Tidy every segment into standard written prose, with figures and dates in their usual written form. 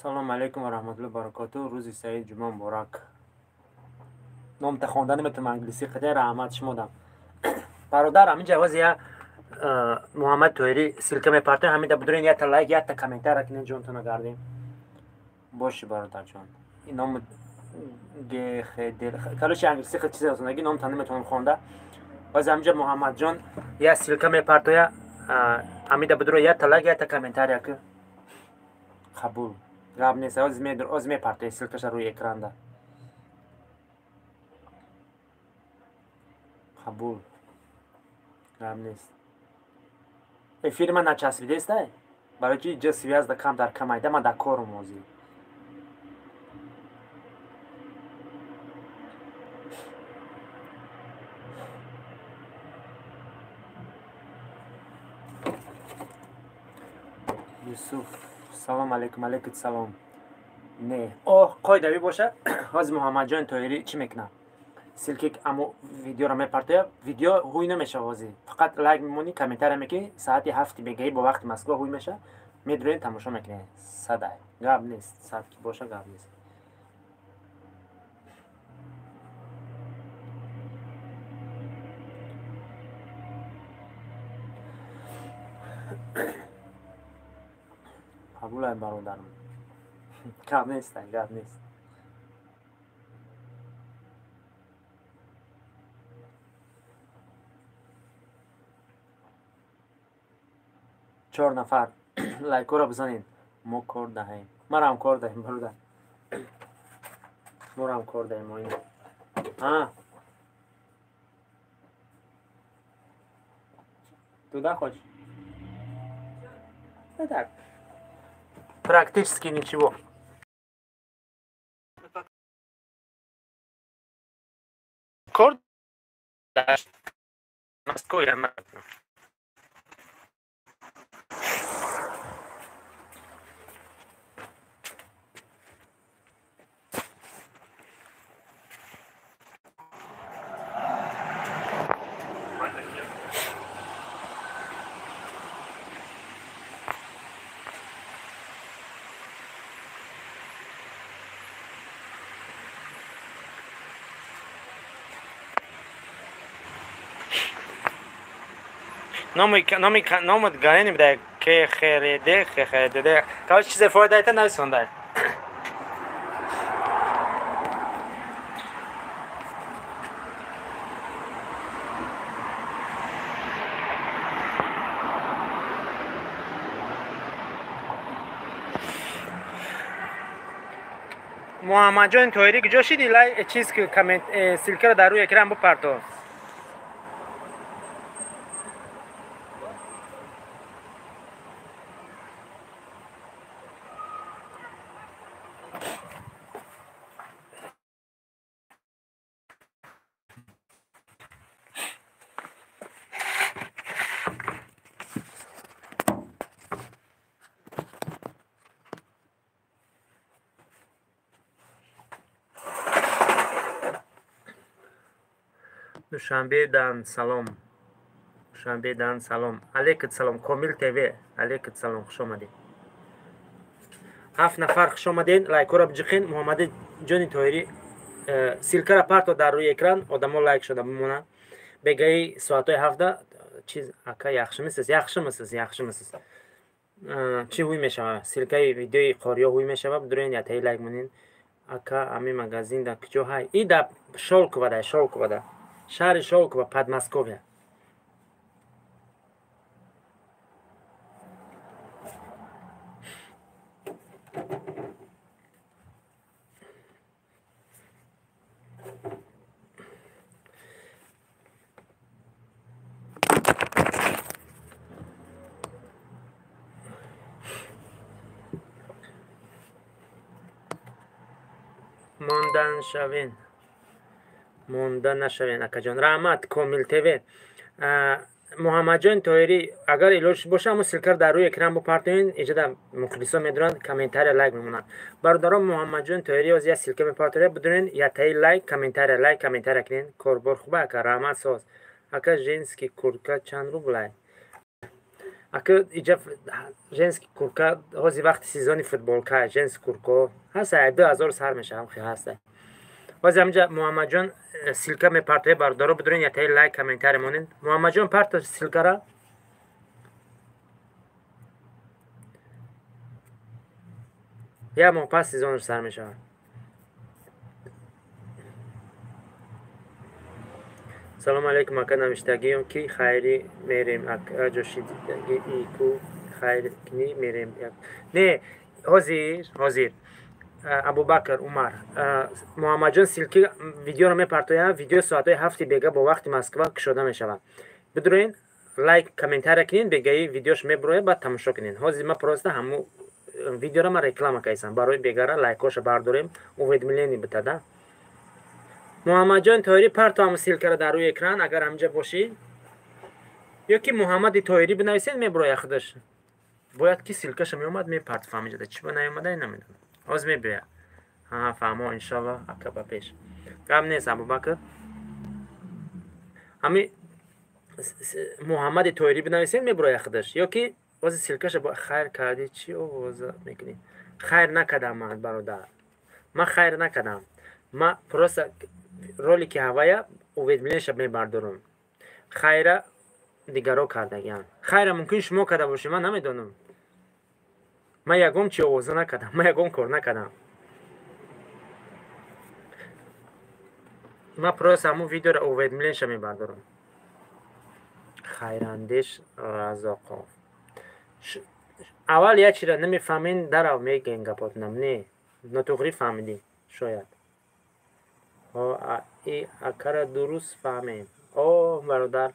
Салом алейкум ва раҳматуллоҳи баракоту. Рӯзи саид, ҷумъа муборак. Номта хонда наметавонам англисӣ, қадар раҳмат шумодам. Бародар, ҳамин ҷавози я Муҳаммад Тоҳирӣ ссылка мепартоем, ҳамида будурен якта лайк, якта комментария кунед, ҷонтона гардем. Боши, бародарҷон. Ин ном короче англисӣ хел чизе расондаги, номта наметавонам хонда. Боз ҳаминҷа Муҳаммадҷон я ссылка мепартоя, ҳамида будуро якта лайк, якта комментария ки қабул. Гап нест, оз мепартоя ссылкаша рӯи экранда. Қабул. Гап нест. Эфири ман начаспидеста? Барои чи ҷа связь да кам дар камайда, ман дар корум ҳозир. Юсуф, салом алейкум, алейкум салом. Не, о, қоидавӣ боша, ҳозир Муҳаммадҷон Тоҳирӣ чӣ мекунад? Ссылки амо видеоро мепартоя, видео ҳуй намешава ҳозир. Фақат лайк мемонӣ, комментария мекунӣ, соати 7 бегаӣ бо вақти Москва ҳуй меша, медурем, тамошо мекунем. Садай. Гап нест, сад ки боша гап нест. Қабулай, бародарам. Гап нест, гап нест. Чор нафар лайкҳоро бизанед. Мо кор даҳем. Марам кор даҳем, бародар. Морам кор даҳем оин. А. Туда хочешь? Да так. Практически ничего. Кор Москву я номи ганени буда кхрд ххд. Короче, чизе фоидаита нависонда. Муҳаммадҷон Тоҳирӣ, куҷо шиди? Лай чиз ки коммент ссылкаро дар рӯи экран бупарто. Душанбе дан салом. Душанбе дан салом. Алейкум салом. Комил ТВ. Алейкум салом. Хуш омадед. 7 нафар хуш омадед. Лайкҳоро биҷиқин. Муҳаммади ҷони Тоҳирӣ ссылкаро парто дар рӯи экран, одамо лайк шуда бимонанд. Бегаи соатҳои 7 чиз ака яхшимисиз, яхшимисиз, яхшимисиз. Чӣ ҳуй мешава? Ссылкаи видеои қориё ҳуй мешава, бидурен ятаи лайк монед. Ака, ами магазин дар куҷо ҳай? И дар Шолково, дар Шолково, да. Шаҳри Шолково, Подмосковье. Мондан шавен. Монда нашавен, акаҷон. Раҳмат, Комил ТВ. Муҳаммадҷон Тоҳирӣ, агар илоҷ боша, ҳамон ссылкаро дар рӯи экран бупартоен, иҷода мухлисо медуранд, комментария лайк мемонанд. Бародарон, Муҳаммадҷон Тоҳирӣ ҳозир як ссылка мепартояд, бидурен ятаи лайк, комментария, лайк, комментария кунед. Корбор хуба, ака, раҳмат соз. Ака, женский куртка чанд рублай? Ака иҷа женский куртка ҳози вақти сезони футболка женский куртко ҳаста, 2000 сар мешавам, хе ҳаста. Ҳози ҳаминҷа Муҳаммадҷон ссылка мепартояд, бародаро, бидурен, ятаи лайк, комментарий монед. Муҳаммадҷон, парто ссылкара. Як моҳ пас сезонаш сар мешавад. Салому алейкум, ака, навиштагиём ки хайри мерем, ака ҷошидаги ку хайр кини мерем. Не, ҳозир Абубакр Умар, Муҳаммадҷон ссылки видеоро мепартояд. Видео соатҳои 7 бега бо вақти Москва кушода мешавад. Бидурен, лайк, комментария кунед, бегаи видеош мебурояд, баъд тамошо кунед. Ҳозир ма просто ҳаму видеоро ма реклама кайсам барои бегара, лайкҳоша бардорем, уведомление битада. Муҳаммадҷон Тоҳирӣ, парто ҳаму ссылкара дар рӯи экран, агар ҳаминҷа бошӣ, ё ки Муҳаммади Тоҳирӣ бинависед, мебурояд худаш. Бояд ки ссылкаша меомад, мепартф ҳаминҷа. Чӣ ба наомада, намедонам. Ҳозир мебиёяд. Ҳа, фаҳмо, иншаллоҳ, ака, ба пеш. Гап нест, Абубакр. Ҳами Муҳаммади Тоҳирӣ бинависед, мебурояд худаш. Ё ки ҳозир ссылкаша хайр кардӣ, чӣ овоза мекунӣ? Хайр накардам ман, бародар. Ман хайр накардам. Ман просто ролики ҳавая уведомлениеша мебардорам. Хайра дигаро кардагиам. Хайра мумкин шумо карда бошед, ман намедонам. Ман ягон чи овоза накардам, ман ягон кор накардам. Ман просто ҳамун видеоро уведомлениеша мебардорам. Хайрандеш Разоқов. Аввал як чиро намефаҳмед, дарав мегӯен гапотонам. Не, нотуғрӣ фаҳмидӣ, шояд. И акара дуруст фаҳмем. О, бародар,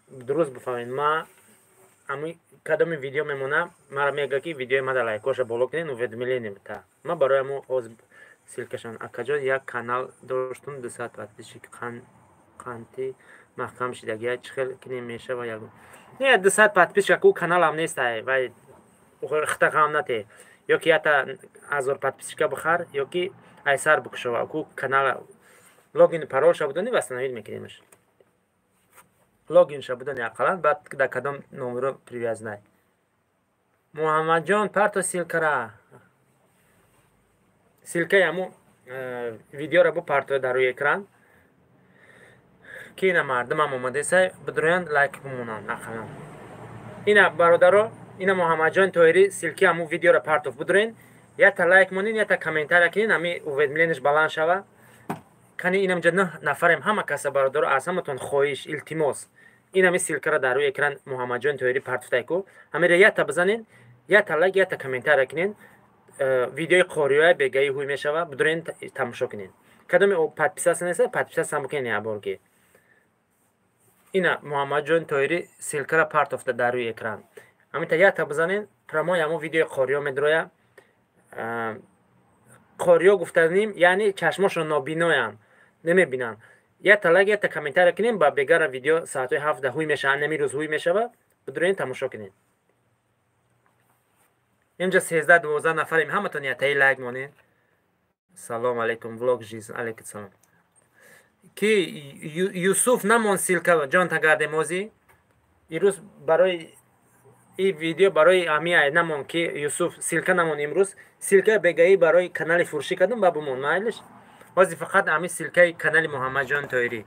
дуруст бифаҳмед. Ма ами кадоми видео мемонам, мара мега ки видеои мада лайкоша боло кунед, уведомление бита. Ма барои ҳамо ҳозир ссылкашон. Акаҷон, як канал доштум, 200 подписчик, қанти маҳкам шидагия, чӣ хел кинем мешава ягон? Не, 200 подписчик ку каналам нестай, вай хита ғам нате. Ё ки ята 1000 подписчика бихар, ё ки айсар бикушова, ку канала логин паролша будани восстановить мекунемаш. Логинша будани ақаллан, баъд дар кадом номеро привязанай. Муҳаммадҷон, парто ссылкара. Ссылкаи ҳаму видеоро бупарто дар рӯи экран, ки ина мардумам омадесай, бидурӯянд, лайк бимонанд ақаллан. Ина бародаро, ина Муҳаммадҷон Тоҳирӣ ссылки ҳаму видеоро партоф, бидурен, якта лайк монед, якта комментария кунед, ҳами уведомлениеш баланд шава. Кани инамҷа 9 нафарем, ҳама каса, бародаро, аз ҳаматон хоҳиш, илтимос. Ин ҳами ссылкаро дар рӯи экран Муҳаммадҷон Тоҳирӣ партофтай ку, ҳамеро якта бизанед, якта лайк, якта комментария кунед. Видеои қориёя бегаи ҳуй мешава, бидурен, тамошо кунед. Кадоми подписаться неста, подписаться ҳам бикунед ябор ки. Ина Муҳаммадҷон Тоҳирӣ ссылкаро партофта дар рӯи экран. Ҳамита якта бизанед, прямой ҳамон видеои қориё медроя. Қориё гуфтаним, яъне чашмошон нобиноянд, намебинанд. Якта лайк, якта комментария кунем, ба бегара видео соатҳои 7 ҳуй мешава, ҳамин рӯз ҳуй мешава, бидурен, тамошо кунед. Инҷа 13-12 нафарем, ҳаматон яктаи лайк монед. Салом алейкум, влог жизнь, алейкум салом. Ки Юсуф намон ссылка, ҷон тагардем ҳозӣ. Ирӯз барои и видео барои ҳамия намон ки Юсуф ссылка намон имрӯз. Ссылка бегаӣ барои канали фурӯшӣ кардам, ба бумон, майлиш. Ҳозир фақат ҳамин ссылкаи канали Муҳаммадҷон Тоҳирӣ.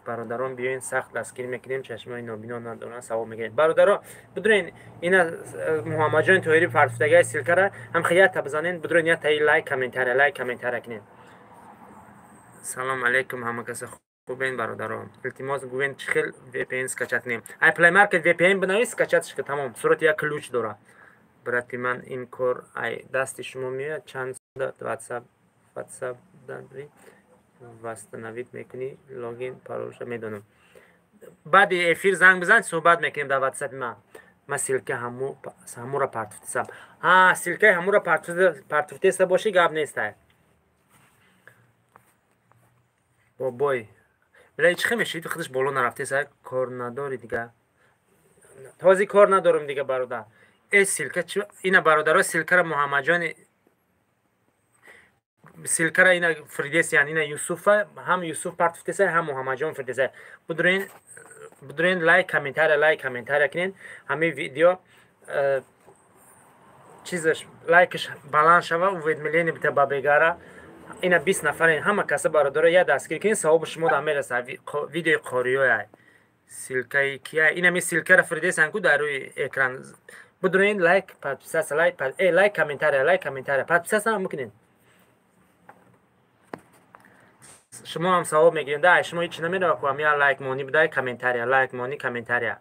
Бародарон, биёен, сахт дастгирӣ мекунем, чашмои нобино надоранд, савоб мегирем. Бародаро, бидурен, ина Муҳаммадҷон Тоҳирӣ партофтагиаи ссылкара ҳам хе якта бизанед, бидурен, яктаи лайк, комментария, лайк, комментария кунед. Салом алейкум, ҳама каса хубен, бародаро. Илтимос, гӯен чӣ хел VPN скачать кунем? Ай Play Market VPN бинавис, скачатьш ки, тамом, сурати як ключ дора. Брати ман, ин кор ай дасти шумо меояд, чанд WhatsApp дари восстановить мекунӣ, логин паролша медонам. Баъди эфир занг бизан, суҳбат мекунем дар WhatsApp ман. Ман ссылка ҳамура партофтесам. Ҳа, ссылкаи ҳамура партофтеста бошӣ, гап нестай. Бобой. Била чӣ хел мешавӣ, худаш боло нарафтеса, кор надорӣ дига. Ҳозир кор надорам дига, бародар. Э, ссылка чи ина, бародаро, ссылкара Муҳаммадҷони ссылкара ина фридесиян, ина Юсуфа, ҳам Юсуф партофтеса, ҳам Муҳаммадҷон фридеса. Бидурен, бидурен, лайк, комментария, лайк, комментария кунед. Ҳамин видео Чизаш лайкаш баланд шава, уведомление бита ба бегара. Ина 20 нафарен, ҳама каса бародаро я дастгирӣ кунед, савоби шумо да мераса. Видеои қориёя. Ссылкаи кия? Ина ми ссылкара фирдесан ку дар рӯи экран. Бидурен лайк, подписаться, лайк, лайк, комментария, лайк, комментария. Подписаться ҳам мекунед. Шумо ҳам савоб мегиред. Да, шумо ҳеч намерава ку, ҳам я лайк монӣ бидай, комментария, лайк монӣ, комментария.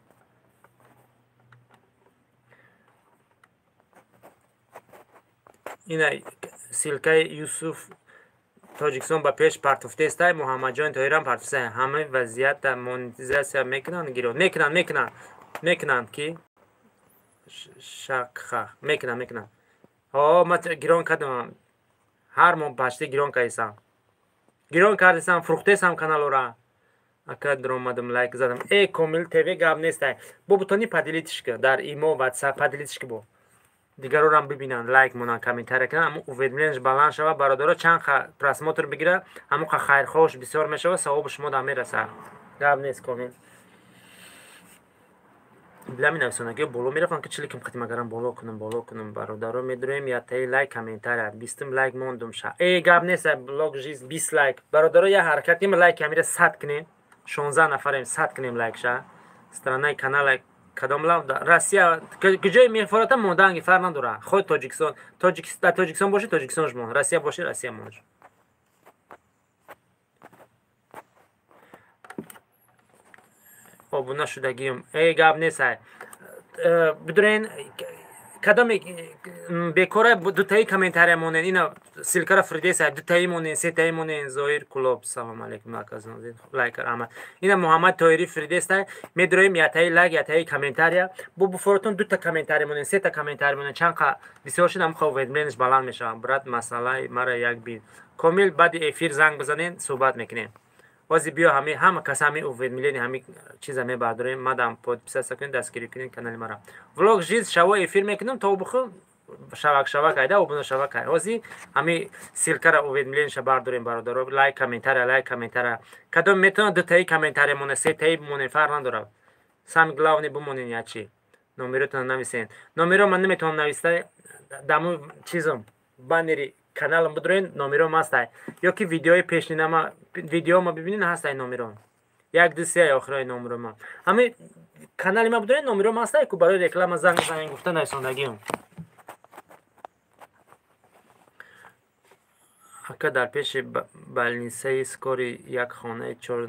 Ина ссылкаи Юсуф Тоҷикистон ба пеш партуфтестай, Муҳаммадҷон Тоҳирам партуфтестай. Ҳамаи вазъията монетизатсия мекунанд, гиро мекунанд, мекунанд, мекунанд ки шакха мекунанд, мекунанд. Ҳо, ман гирон кардам. Ҳар моҳ пашти гирон кардисам. Гирон кардисам, фурӯхтесам каналора. Ака даромадам, лайк задам. Э, Комил ТВ гап нестай. Бо бутони поделитиш ки дар имо, WhatsApp поделитиш ки бо. Дигарорам бибинанд, лайк монанд, комментария кунанд, аммо уведомлениеш баланд шава, бародаро чанд просмотр бигира, ҳамон қа хайрхоҳш бисёр мешава, савоби шумо да мераса. Гап нест, Комил. Била менависонагиҳо боло мерафтам, ки чиликим қати магарам боло кунам, боло кунам, бародаро медуроем, ятаи лайк, комментария, 20 лайк мондум ша. Э, гап нест, блог жизнь 20 лайк. Бародаро я ҳаракат кунем, лайк ҳамира 100 кунем. 16 нафарем, 100 кунем лайк ша. Странаи канала кадом лав Россия куҷои мефората монданги фарқ надора. Худ Тоҷикистон, дар Тоҷикистон боши, Тоҷикистон мон, Россия боши, Россия мон. Обуна шудагиюм. Эй, гап нест. Бидурен кадоме бекора дутаи комментария монен, ина ссылкара фридеса, дутаи монен, сетаи монен. Зоир Кулоб, салом алейкум, аказон, лайк раҳмат. Ина Муҳаммад Тоҳирӣ фридеса, медроем ятаи лайк, ятаи комментария. Бо буфоротон дута комментария монен, сета комментария монен, чанд қа бисёр шуд, ҳам уведомлениеш баланд мешавад. Брат, масъалаи мара як бин. Комил, баъди эфир занг бизанен, суҳбат мекунем. Ҳозир биё ҳами ҳама каса ҳами уведомление ҳами чиза мебардорем, мадам подписаться кунед, дастгирӣ кунед канали мара. Влог жизнь шаво эфир мекунам, то буху шавак шавак айда обуна шавак ай. Ҳозир ҳами ссылкара уведомлениеша бардорем, бародаро, лайк, комментария, лайк, комментария. Кадом метавонад дутаи комментария моне, сетаи моне, фарқ надорад. Самое главное бимонен ячи. Номеротонро нависен. Номеро ман наметавонам нависта, даму чизам баннери каналам бидроен, номером ҳастай. Ё ки видеои пешнинама, видеома бибинед, ҳастай номером. 1 2 3 охирои номерома. Ҳами канали ма бидроен, номером ҳастай, ку барои реклама занг занг гуфта нависондагиам. Ака дар пеши балнисаи скори як хонаи чор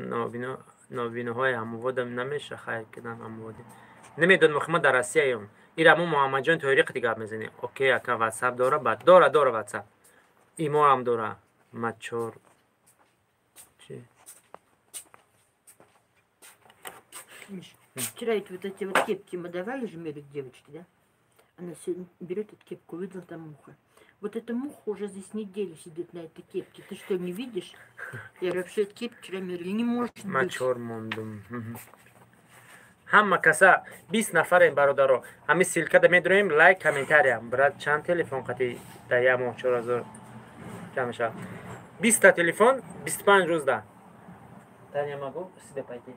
новиноҳои ҳамводам намеша хайр кидан ҳамводи. Намедонам, охи ман дар Россияем. Ира мо Муҳаммадҷон Тоҳирӣ қати гап мезанем. Окей, ака WhatsApp дора, баъд дора, дора WhatsApp. Имо ҳам дора. Ма чор чи? Миш, вчера ведь вот эти вот кепки мы давали же мерить девочке, да? Она сегодня берет эту кепку, увидела там муха. Вот эта муха уже здесь неделю сидит на этой кепке. Ты что, не видишь? Я говорю, вообще эту кепку вчера мерили. Не может быть. Ма чор мондум. Ҳама каса 20 нафарем, бародаро. Ҳами ссылкада медроем, лайк, комментария. Брат, чанд телефон қати дар як моҳ 4000 ҷамъ мешавад? 20 та телефон, 25 рӯзда. Таня, могу себе пойти?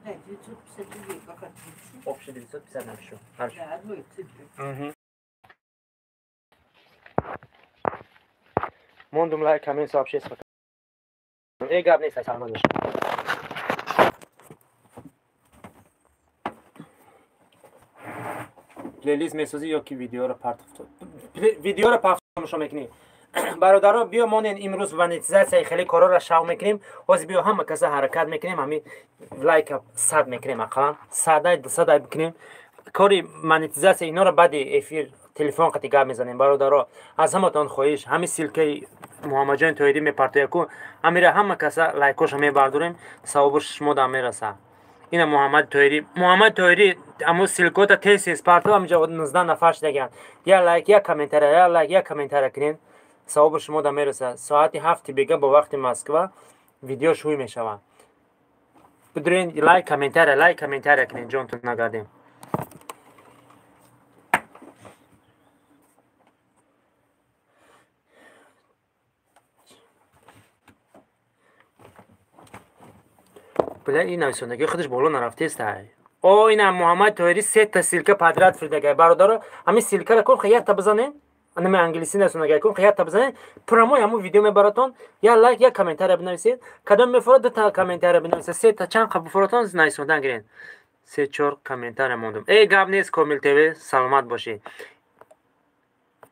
Да, 950 рублей пока напишу. Общий 950 напишу. Хорошо. Да, одной цифрой. Угу. Мондум лайк, коммент, сообщество. Эй, гап нест, саломат бош. Плейлист месозӣ ё ки видеоро партофт? Видеоро пафт тамошо мекунӣ. Бародаро, биё монен имрӯз монетизатсияи хеле корора шав мекунем. Ҳозир биё ҳама каса ҳаракат мекунем, ҳами лайка 100 мекунем, ақаллан 100 200 бикунем. Кори монетизатсия инора баъди эфир телефон қати гап мезанем. Бародаро, аз ҳаматон хоҳиш, ҳами ссылкаи Муҳаммадҷон Тоҳирӣ мепартояку, ҳамира ҳама каса лайкоша мебардорем, савобаш шумо да мераса. Ина Муҳаммад Тоҳирӣ, Муҳаммад Тоҳирӣ аммо ссылкота тез тез партов, ҳаминҷа 19 нафар шудагианд. Я лайк, я комментария, я лайк, я комментария кунед, савоби шумо да мерасад. Соати 7 бега бо вақти Москва видео шӯй мешавад. Бидурен лайк, комментария, лайк, комментария кунед, ҷонтон нагардем. Бля, ин нависондагиҳо худаш боло нарафтест. О, ина Муҳаммад Тоҳирӣ сета ссылка подряд фирдагай. Бародаро, ҳамин ссылкара кун, якта бизанен. Анаме англисӣ насонагай кун, якта бизанен. Прямой ҳамун видео мебаратон. Я лайк, я комментария бинависед. Кадом мефорад, дута комментария бинависед. Сета чанд қа буфоратон нависондан гирен. 3-4 комментария мондум. Эй, гап нест, Комил ТВ, саломат бошед.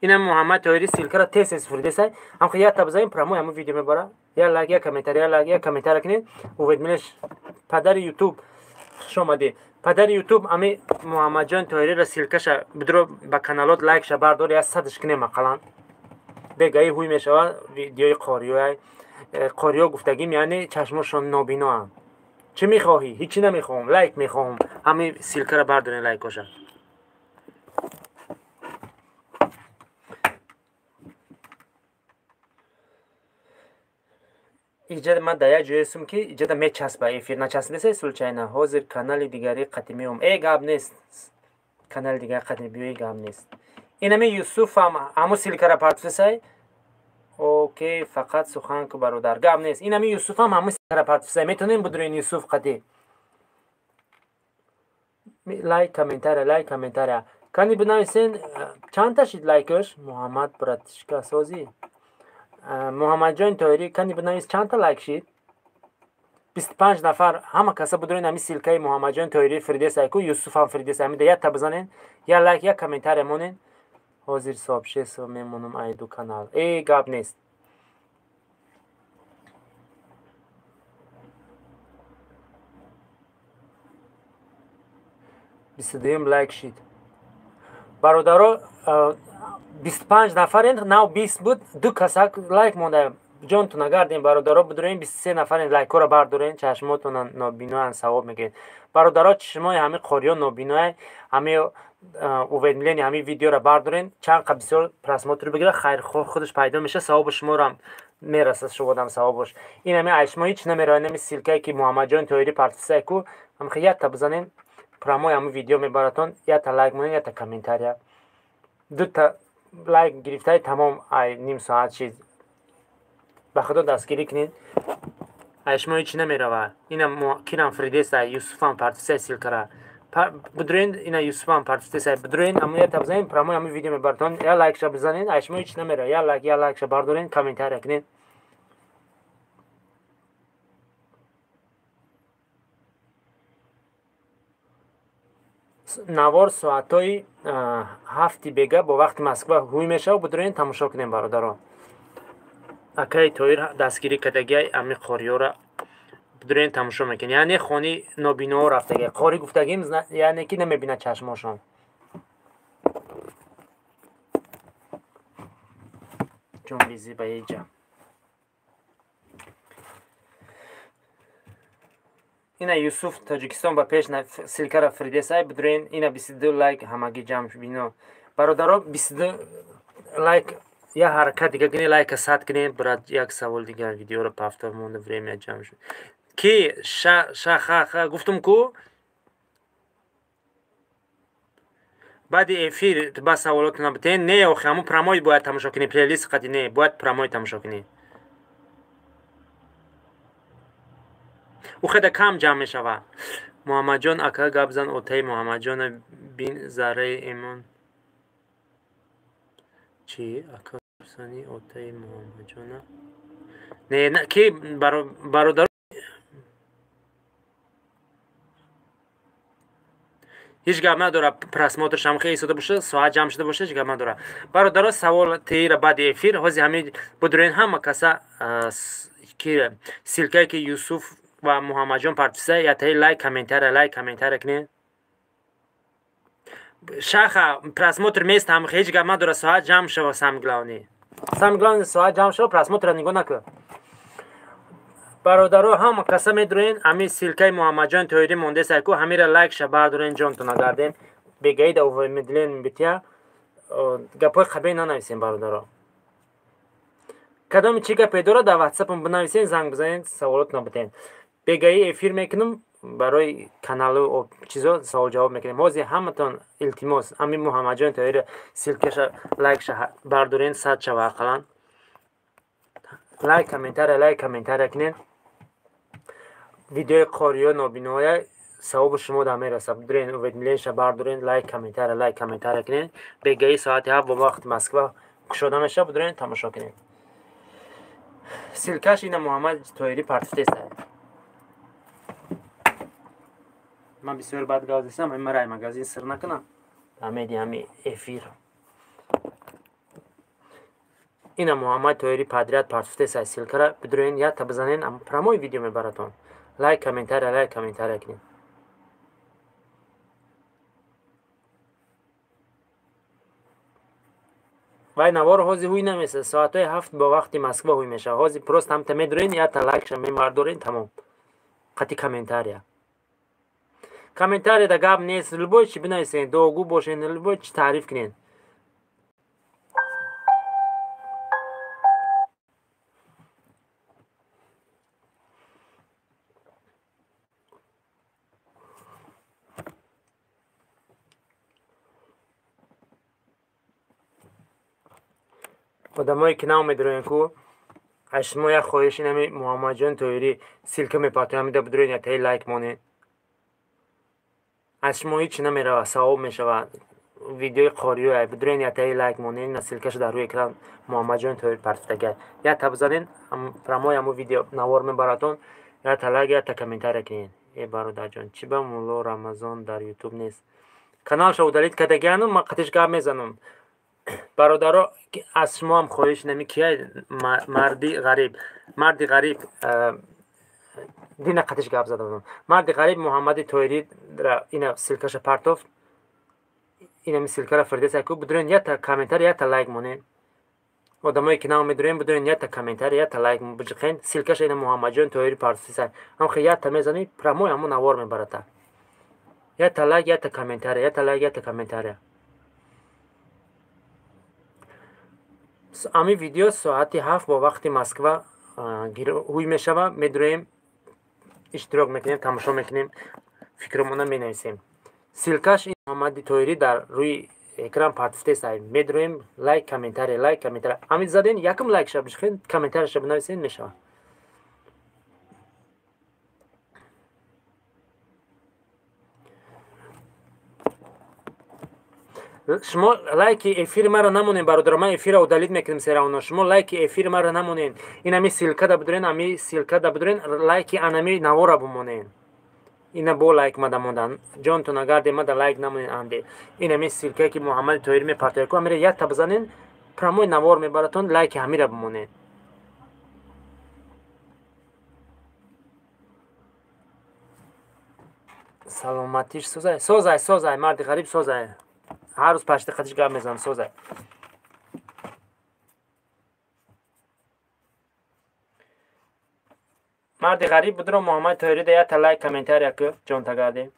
Ина Муҳаммад Тоҳирӣ ссылкара тез тез фурдесай. Ҳам якта бизанен, прямой ҳамун видео мебара. Я лайк, я комментария, я лайк, я комментария кунед. Уведомление падари YouTube хуш омадед. Падари YouTube ами Муҳаммадҷон Тоҳириро ссылкаша бидро ба каналот лайкша бардор, я садш кунем ақаллан. Бегаи ҳуй мешавад видеои қориёй. Қориё гуфтагим, яъне чашмошон нобиноанд. Чӣ мехоҳӣ? Ҳичи намехоҳам, лайк мехоҳам. Ҳами ссылкаро бардорен лайкоша. Иҷада ман дар як ҷое ҳастам, ки иҷада мечаспа эфир начаспидеса случайно. Ҳозир канали дигари қатӣ меом. Э, гап нест. Канали дигари қатӣ биёи, гап нест. Инами Юсуфам ҳамун ссылкара партофтесай. Окей, фақат сухан ку бародар. Гап нест. Инами Юсуфам ҳамун ссылкара партофтесай. Метавонем бидурен Юсуф қатӣ. Лайк, комментария, лайк, комментария. Кани бинависен чанд та шид лайкаш? Муҳаммад братишка созӣ. Муҳаммадҷон Тоҳирӣ, кани бинавис чандта лайк шид? 25 нафар ҳама каса бидурен ҳами ссылкаи Муҳаммадҷон Тоҳирӣ фирдесай ку, Юсуфам фирдесай. Ҳамида якта бизанен, я лайк, я комментария монен. Ҳозир сообщество мемонам ай ду канал. Э, гап нест. 22-юм лайк шид. Бародаро, 25 нафарен, нав 20 буд, ду касак лайк монда. Ҷонтон нагардем, бародаро, бидурем 23 нафарен, лайкҳоро бардорен, чашмотон нобиноян, савоб мегиред. Бародаро, чашмои ҳами қориё нобиноя, ҳами уведомление ҳами видеоро бардорен, чанд қа бисёр просмотр бигира, хайрхоҳ худаш пайдо меша, савоби шуморо мерасад, шумодам савобош. Ин ҳами ай шумо ҳеч намеравад, ҳами ссылкае ки Муҳаммадҷон Тоҳирӣ партофтесай ку, ҳамихе якта бизанен, прямой ҳамун видео мебаратон, якта лайк монен, якта комментария. Дута лайк гирифтаи тамом ай ним соат чиз. Ба худо дастгирӣ кунед. Ай шумо ҳеч намеравад. Ина кирам фридесай, Юсуфам партофтесай ссылкара. Бидурен, ина Юсуфам партофтесай. Бидурен, ҳамун якта бизанен, прямой ҳамун видео мебаратон, я лайкша бизанен, ай шумо ҳеч намеравад. Я лайк, я лайкша бардорен, комментария кунед. Навор соатҳои 7-и бега бо вақти Москва ҳуй мешавад, бидурен тамошо кунем, бародаро. Акаи Тоҳир дастгирӣ кардагиай ами қориёра бидурен тамошо мекунем. Яъне хони нобиноҳо рафтагиай. Қорӣ гуфтагим, яъне ки намебинад чашмошон. Ҷонбизӣ ба еҷа. Ина Юсуф Тоҷикистон ба пеш ссылкара фирдесай, бидурен ина 22 лайк ҳамагӣ ҷамъ бино. Бародаро, 22 лайк, я ҳаракат дига кунед, лайка сад кунед. Брат, як савол дигар, видеоро повтор монда, время ҷамъ шуд. Ки шахаха гуфтум ку, баъди эфир ба саволотона битен. Не, охи, ҳамун прямой бояд тамошо кунӣ, плейлист қади не, бояд прямой тамошо кунӣ. Ӯ хеле кам ҷамъ мешавад. Муҳаммадҷон ака, гап зан, отаи Муҳаммадҷона бин, зарраи эмон. Чӣ? Ака сани отаи Муҳаммадҷона? Не, ки бародар ҳеҷ гап надорад, просмотрш ҳам хеле истода боша, соат ҷамъ шуда боша, ҳеҷ гап надорад. Бародаро, савол теира баъди эфир, ҳозир ҳамин бидурен ҳама каса ки ссылкае ки Юсуф ва Муҳаммадҷон партофтесай, ятаи лайк, комментария, лайк, комментария кунед. Шаха просмотр мест ҳам ҳеҷ гап надорад, соат ҷамъ шава, самое главное. Самое главное соат ҷамъ шава, просмотрро нигоҳ накун. Бародаро, ҳама каса медурен, ҳамин ссылкаи Муҳаммадҷон Тоҳирӣ мондесай ку, ҳамира лайкша бардорен, ҷонтон нагардем. Бегаида уведомление битя, гапҳои қабеҳ нанависем, бародаро. Кадоми чӣ гапе дорад, дар ватсапам бинависен, занг бизанед, саволотона битен. Бегаи эфир мекунам, барои каналу чизо савол ҷавоб мекунем. Ҳозир ҳаматон илтимос, ҳамин Муҳаммадҷон Тоҳири ссылкаша лайкша бардорен, сад шава ақаллан. Лайк, комментария, лайк, комментария кунед. Видеои қориё нобиноя Савоби шумо дар мерасад. Бидурен уведомлениеша бардорен, лайк, комментария, лайк, комментария кунед. Бегаи соати 7 бо вақти Москва кушода мешавад, бидурен тамошо кунед. Ссылкаш ина Муҳаммад Тоҳирӣ партофтеста. Ман бисёр бад гап застам, ман рай магазин сир накунам. Амеди ҳами эфир. Ина Муҳаммад Тоҳирӣ подряд партофтеста ссылкара, бидурен якта бизанен, прямой видео мебаратон. Лайк, комментария, лайк, комментария кунед. Вай навор ҳозир ҳуй намеса, соатҳои 7 бо вақти Москва ҳуй мешавад. Ҳозир просто ҳамта медурен, якта лайкша мемардорен, тамом. Қати комментария. Комментария да гап нест, любой чи бинависен, дуогӯ бошен, любой чи таъриф кунен. Одамое ки нав медуроен ку, аз шумо як хоҳиш инами Муҳаммадҷон Тоҳирӣ ссылка мепартояд, ҳамида бидуроен яктаи лайк монед. Аз шумо ҳеҷ чи намеравад, савоб мешавад. Видеои қориёя бидуроен яктаи лайк монед, ина ссылкаша дар рӯи экран Муҳаммадҷон Тоҳирӣ партофтагиа. Якта бизанен, прямой ҳамун видео навор мебаратон, якта лайк, якта комментария кунед. Э бародарҷон, чӣ ба мулло Рамазон дар ютуб нест? Каналша удалить кардагиану ман қатиш гап мезанам. Бародаро, аз шумо ҳам хоҳиш нами кияй марди ғариб, марди ғариб дина қатиш гап задам. Марди ғариб Муҳаммади Тоҳирӣ ина ссылкаша партофт, инами ссылкара фирдеса ку, бидурен якта комментария, якта лайк монед. Одамое ки нав медурен, бидурен якта комментария, якта лайк биҷиқен. Ссылкаша ина Муҳаммадҷон Тоҳирӣ партофтеса. Ҳамхе якта мезанӣ, прямой ҳамун навор мебарата. Якта лайк, якта комментария, якта лайк, якта комментария. Ами видео соати 7 бо вақти Москва ҳуй мешавад, медуроем, иштирок мекунем, тамошо мекунем, фикрмона менависем. Ссылкаш ин Муҳаммади Тоҳирӣ дар рӯи экран партофтеста. Медуроем, лайк, комментария, лайк, комментария. Ами заден, якум лайкша бишхен, комментарияша бинависен, мешавад. Шумо лайки эфири маро намонед, бародаро, ман эфирро удалить мекунем серавно. Шумо лайки эфири маро намонед. Ин ами ссылка да бидурен, ами ссылка да бидурен, лайки анами навора бимонед. Ина бо лайк мада мондан. Ҷонтон агар демада лайк намонед анде. Ин ами ссылкае ки Муҳаммади Тоҳирӣ мепартояд ку, амира якта бизанен, прямой навор мебаратон, лайки ҳамира бимонед. Саломатиш созай, созай, созай, марди ғариб созай. Ҳар рӯз пашти қатиш гап мезанам, созай. Марди ғариб будро Муҳаммад Тоҳирӣ да якта лайк, комментария ку, ҷон тагарде.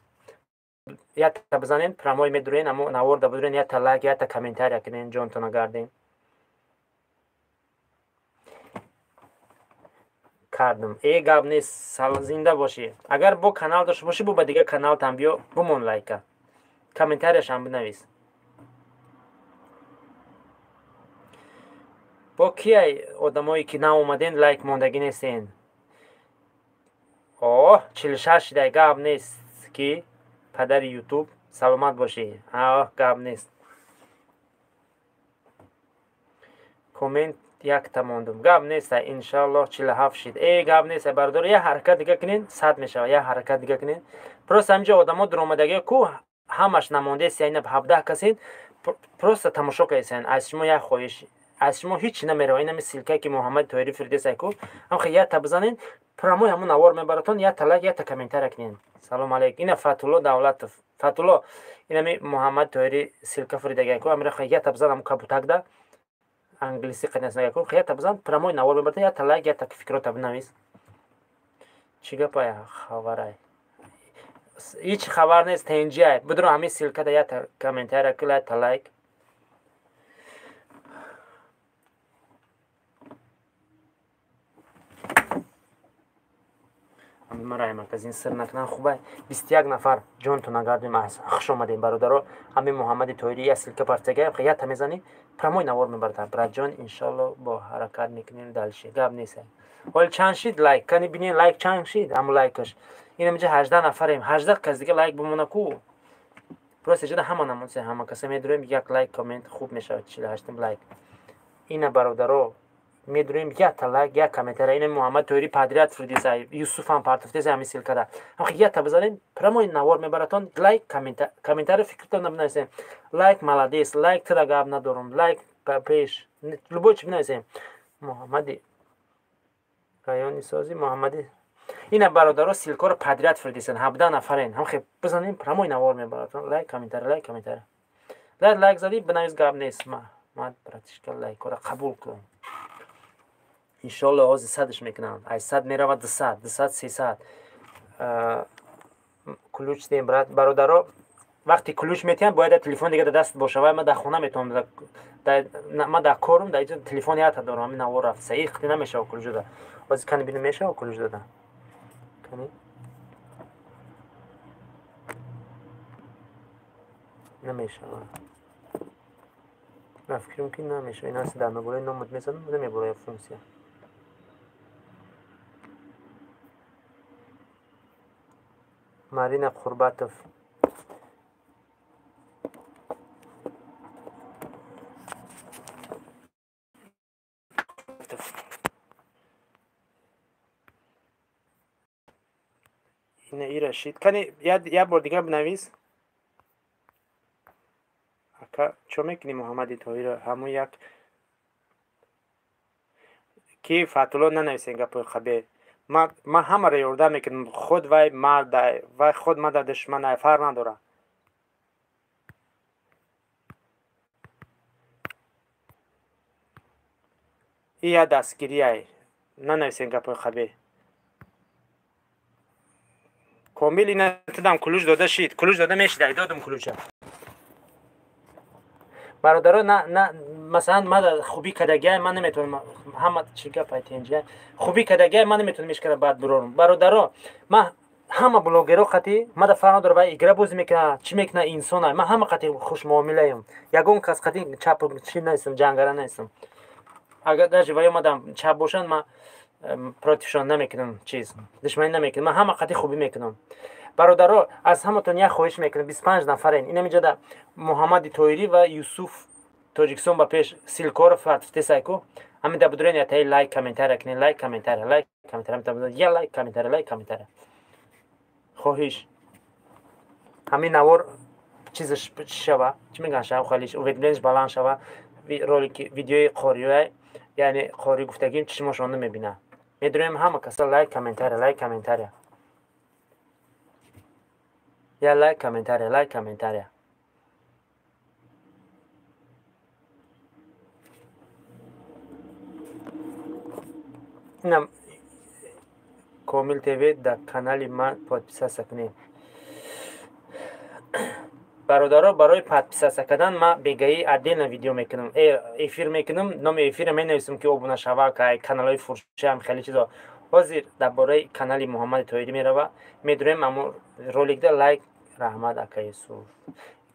Якта бизанен, прямой медурен, амо навор да будурен, якта лайк, якта комментария кунен, ҷон танагарде. Кардам. Э гап нест, зинда бошӣ. Агар бо канал дошта бошӣ, бо ба дигар каналтам биё, бумон лайка. Комментарияшам бинавис. Бо кияй одамое ки наомаден, лайк мондагӣ нестен? Оҳ, 46 шидай, гап нест ки падари ютуб, саломат бошӣ. Оҳ, гап нест. Коммент якта мондум. Гап нест, иншаллоҳ 47 шид. Э, гап нест, бародар, як ҳаракат дига кунен, 100 мешавад. Як ҳаракат дига кунен. Просто ҳаминҷо одамо дуромадагиё ку ҳамаш намондест, яъне 17 касен, просто тамошо кардесен. Аз шумо як хоҳиш, аз шумо ҳеҷ чи намерава. Инами ссылкае ки Муҳаммади Тоҳирӣ фирдеса ку, ҳамхе якта бизанен, прямой ҳамун навор мебаратон, якта лайк, якта комментария кунен. Салом алейкум. Ина Фатулло Давлатов. Фатулло, инами Муҳаммад Тоҳирӣ ссылка фирдагия ку, амира якта бизан ҳамун кабутакда англисӣ қаднасага ку, якта бизан, прямой навор мебаратон, якта лайк, якта фикрота бинавис. Чӣ гапай хабарай? Ҳеҷ хабар нест, тенҷиай. Бидро ҳамин ссылкада якта комментария ку, якта лайк. Мара магазин сир накунан хубай. 21 нафар ҷонтон нагардем, хуш омадем бародаро. Ҳамин Муҳаммади Тоҳирӣ як ссылка партагия, якта мезанӣ, прямой навор мебарад. Братҷон, иншалло бо ҳаракат мекунем дальше. Гап нест. Ҳол чанд шид лайк? Кани бинен лайк чанд шид? Ҳамун лайкаш. Инамиҷа 18 нафарем, 18 кас дига лайк бимона ку. Просто иҷода ҳама намонсе, ҳама каса медурем, як лайк коммент хуб мешавад, 48 лайк. Ина бародаро медурем, якта лайк, як комментария. Ина Муҳаммад Тоири подряд фурдиса, Юсуфам партофтеса ҳамин ссылкада. Ҳам якта бизанем, прямой навор мебаратон, лайк, комментарий фикртон бинависем. Лайк молодец, лайк тира гап надорум, лайк пеш, любой чи бинависем. Муҳаммади райони сози Муҳаммади. Ина бародаро ссылкаро подряд фурдисан, 17 нафарен. Ҳам хе бизанем, прямой навор мебаратон. Лайк, комментарий, лайк, комментарий. Лайк, лайк зади, бинавис гап нест. Ма братишка лайкора қабул кун. Иншолло ҳозир садш мекунам. Ай 100 меравад 200, 200 300. Ключ дем брат, бародаро вақти ключ метиҳам бояд телефон дига дар даст боша. Вай ман дар хона метавонам, ман дар корум, дар иҷо телефон ята дорам, ҳамин навор рафт. Саи қити намешава ключ дода. Ҳозир кани бинем мешава ключ дода. Кани намешава. Ман фикрам ки намешава. Ин ҳаст дар ноболои номуд мезанам, намебурояд функсия. Марина Қурбатов. Ина Ирашид. Кани як бор дигар бинавис. Ака чо мекунӣ Муҳаммади Тоҳира? Ҳамун як ки Фатулло нанависен гапои қабе. Ман ҳамаро ёрдам мекунам. Худ вай мард, вай худ мада душман, фарқ надорад. И як дастгирияй. Нанависен гапои қабе. Комил ина тудам ключ дода шид. Ключ дода мешид, додум ключа. Бародаро, на масалан ман хубӣ кардагиай, ман наметавонам ҳама чӣ гап айтенҷа. Хубӣ кардагиай, ман наметавонам ҳеч кара бад бурорам. Бародаро, ман ҳама блогеро қати, ман дар фарқ надорам, вай игра бозӣ мекунад, чӣ мекунад инсонай. Ман ҳама қати хушмуомилаем. Ягон кас қати чап чӣ нестам, ҷангара нестам. Агар даже вай омадам чап бошанд, ман протившон намекунам, чиз душманӣ намекунам. Ман ҳама қати хубӣ мекунам. Бародаро, аз ҳаматон як хоҳиш мекунам, 25 нафарен. Инамиҷода Муҳаммади Тоирӣ ва Юсуф Тоҷикистон ба пеш ссылкаро фартфтесайку. Ҳамин да будурен ятаи лайк комментария кунед, лайк комментария, лайк комментария, я лайк комментария, лайк комментария. Хоҳиш. Ҳамин навор чизаш шава, чӣ мегӯянд, шава халиш, уведомленияш баланд шава, ролики, видеои қориёй, яъне қори гуфтагим чишмошон намебинад. Медурем ҳама каса лайк комментария, лайк комментария. Я лайк комментария, лайк комментария. Инам Комил ТВ дар канали ман подписаться кунед. Бародаро, барои подписаться кардан ман бегаи отдельно видео мекунам, эфир мекунам, номи эфира менависам ки обуна шава, каналҳои фурӯшиам хеле чизо. Ҳозир дар бораи канали Муҳаммади Тоирӣ мерава. Медурем аммо роликда лайк, раҳмат ака Юсуф.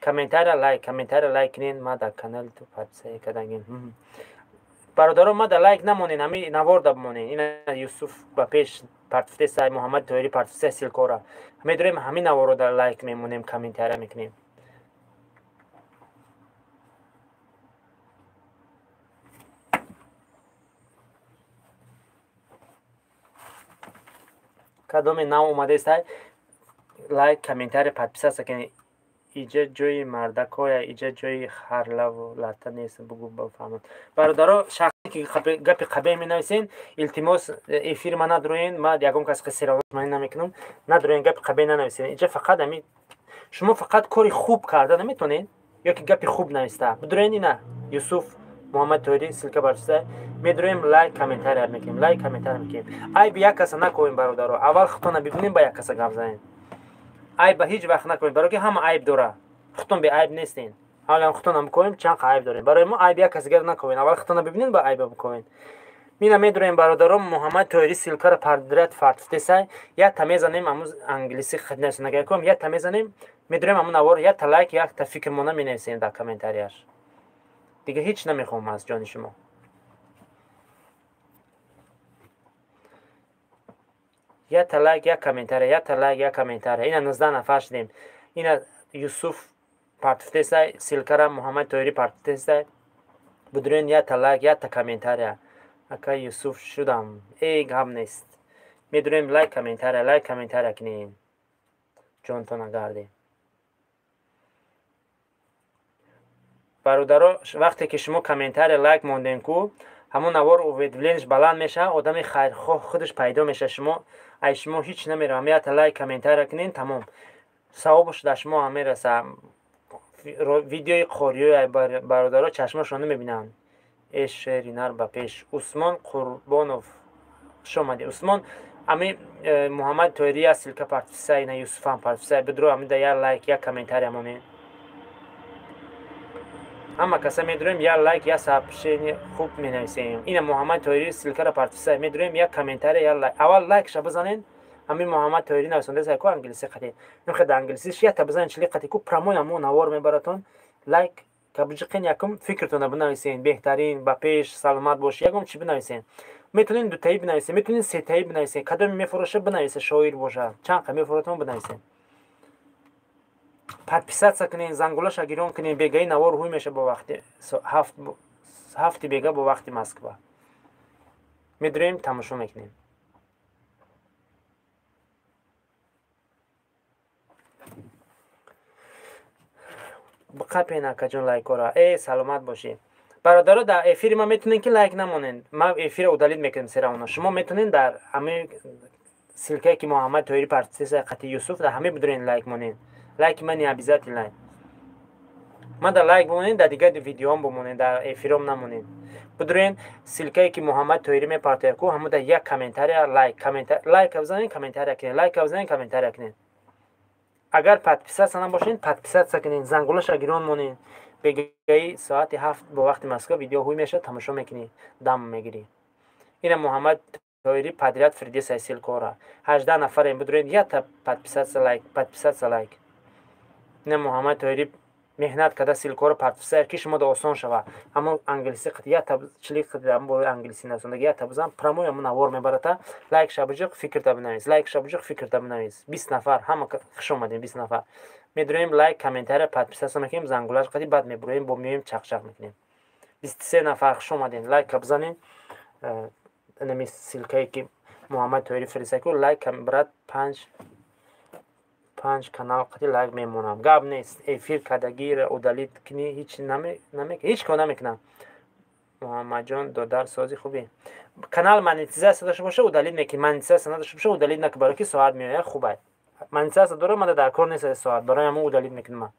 Комментария лайк, комментария лайк кунед, ман дар канали ту подписаться кардагим. Бародаро, ман дар лайк намонед, ҳамин навор да бимонед. Ина Юсуф ба пеш партфтеса, Муҳаммади Тоирӣ партфтеса ссылкаро. Медурем ҳамин наворро дар лайк мемонем, комментария мекунем. Кадоме нав омадестай, лайк, комментария, подписаться кунед. Иҷа ҷои мардакоя, иҷа ҷои харлаву лата нест, бугу бафаҳмад. Бародаро, шахсе ки гапи қабеҳ менависен, илтимос эфир ма надроен, ман ягон кас қисиравманӣ намекунам, надроен, гапи қабеҳ нанависен. Иҷа фақат ами шумо фақат кори хуб карда наметонед, ё ки гапи хуб нависта. Бидроен ина Юсуф Муҳаммад Тоирӣ ссылка барчиста, медроем лайк комментария мекунем, лайк комментария мекунем. Айби як каса накоем бародаро, аввал худтона бибинем, ба як каса гап занем. Айба ҳеҷ вақт накунед, барои ки ҳама айб дора. Худтон беайб нестен. Ҳолам худтона бикоем, чанд айб дорем. Барои мо айб як кас дигар накунед. Аввал худтона бибинед, ба айба бикоед. Мина медроем бародаро, Муҳаммад Тоирӣ ссылкаро подряд фартфтесай, як та мезанем, аму англисӣ хиднасунагаком, як та мезанем, медроем аму навор, як та лайк, як та фикрмона менависем дар комментарияш. Дига ҳеҷ намехоҳам аз ҷони шумо. Якта лайк, як комментария, якта лайк, як комментария. Ина 19 нафар шудем. Ина Юсуф партифтесай, ссылка ра Муҳаммад Тоҳирӣ партифтесай. Будурен, якта лайк, якта комментария. Ака Юсуф шудам. Эй, гап нест. Медурем, лайк, комментария, лайк, комментария кунем. Ҷонтона гардем. Бародаро, вақте ки шумо комментария, лайк мондем ку, ҳамон навор уведомление ш баланд мешавад, одами хайрхоҳ худаш пайдо мешавад. Шумо ай шумо ҳеҷ намеравам. Якта лайк, комментария кунем, тамом. Савобаш дар шумо ҳам мераса. Видеои қориёи бародаро чашмашон намебинанд. Э, шери нар, ба пеш. Усмон Қурбонов, хуш омадӣ, Усмон. Ами Муҳаммад Тоҳирӣ як ссылка партифисай, ина Юсуфам партифисай. Бидро, ами да як лайк, як комментария монем. Ҳама каса медурем, як лайк, як сообщение хуб менависем. Ина Муҳаммад Тоҳирӣ ссылка ра партифисай. Медурем, як комментария, як лайк. Аввал лайкша бизанен. Ҳамин Муҳаммад Тоҳирӣ нависонда ку англиси қати. Ин да англисиш якта бизанен, чили қати ку, прямой амо навор мебаратон. Лайк кабиҷиқин, якум фикртона бинависен: беҳтарин, ба пеш, саломат бошӣ, ягон чи бинависен. Метавонед дутаӣ бинависен, метавонед сетаӣ бинависен, кадоме мефуроша бинависа, шоир боша, чанд қа мефуротон бинависен. Подписаться кунен, зангулаша гирон кунен. Бегаи навор ҳуй меша бо вақти 7-и бега бо вақти Москва. Медурем, тамошо мекунем. Биқапен, акаҷон, лайкора. Э, саломат бошӣ. Бародаро, дар эфири ма метавонед ки лайк намонед, ма эфира удалить мекунем серавона. Шумо метавонед дар ҳамаи ссылка е ки Муҳаммад Тоҳирӣ партиса қати Юсуф, дар ҳамаи бидурен, лайк монед. Лайки ман не обязательно. Ман дар лайк бимонед, дар дигар видеоам бимонед, дар эфиром намонед. Бидурен, ссылка е ки Муҳаммад Тоҳирӣ мепартояд ку, ҳамон дар як комментария, лайк, комментария, лайк бизанед, комментария кунед, лайк бизанед, комментария кунед. Агар подписаться набошед, подписаться кунед, зангулаша гирон монед. Бегаи соати 7 бо вақти Москва видео ҳуй мешавад, тамошо мекунӣ, дам мегирӣ. Ина Муҳаммад Тоҳирӣ подряд фирдесай ссылка ора. 18 нафарем, бидуред, якта подписаться, лайк, подписаться, лайк. Ина Муҳаммад Тоҳирӣ меҳнат карда ссылка ора партфисай, ки шумо да осон шава. Ҳамон англиси қати якта чили қати бо англиси насондаги якта бизан, прямой ҳамон навор мебарата. Лайк шабиҷиқ, фикрта бинавис, лайк шабиҷиқ, фикрта бинавис. 20 нафар, ҳама хуш омадем, 20 нафар. Медурем, лайк, комментария, подписаться мекунем, зангулаш қати, баъд мебуроем, бо меоем, чақчақ мекунем. 23 нафар, хуш омадем. Лайка бизанем, нами ссылка е ки Муҳаммад Тоҳирӣ фиристаку, лайк. Брат, панҷ панҷ канал қати лайк мемонам. Гап нест, эфир кардагиро удалить кунӣ, ҳеҷ ҳеҷ кор намекунам. Муҳаммадҷон додар, сози хубе. Канал монетизация дошта боша, удалить мекунӣ, монетизация надошта боша, удалить накун, барои ки соат меояд. Хубай, монетизация дора, мада дар кор нест соат, барои ҳамон удалить мекунам.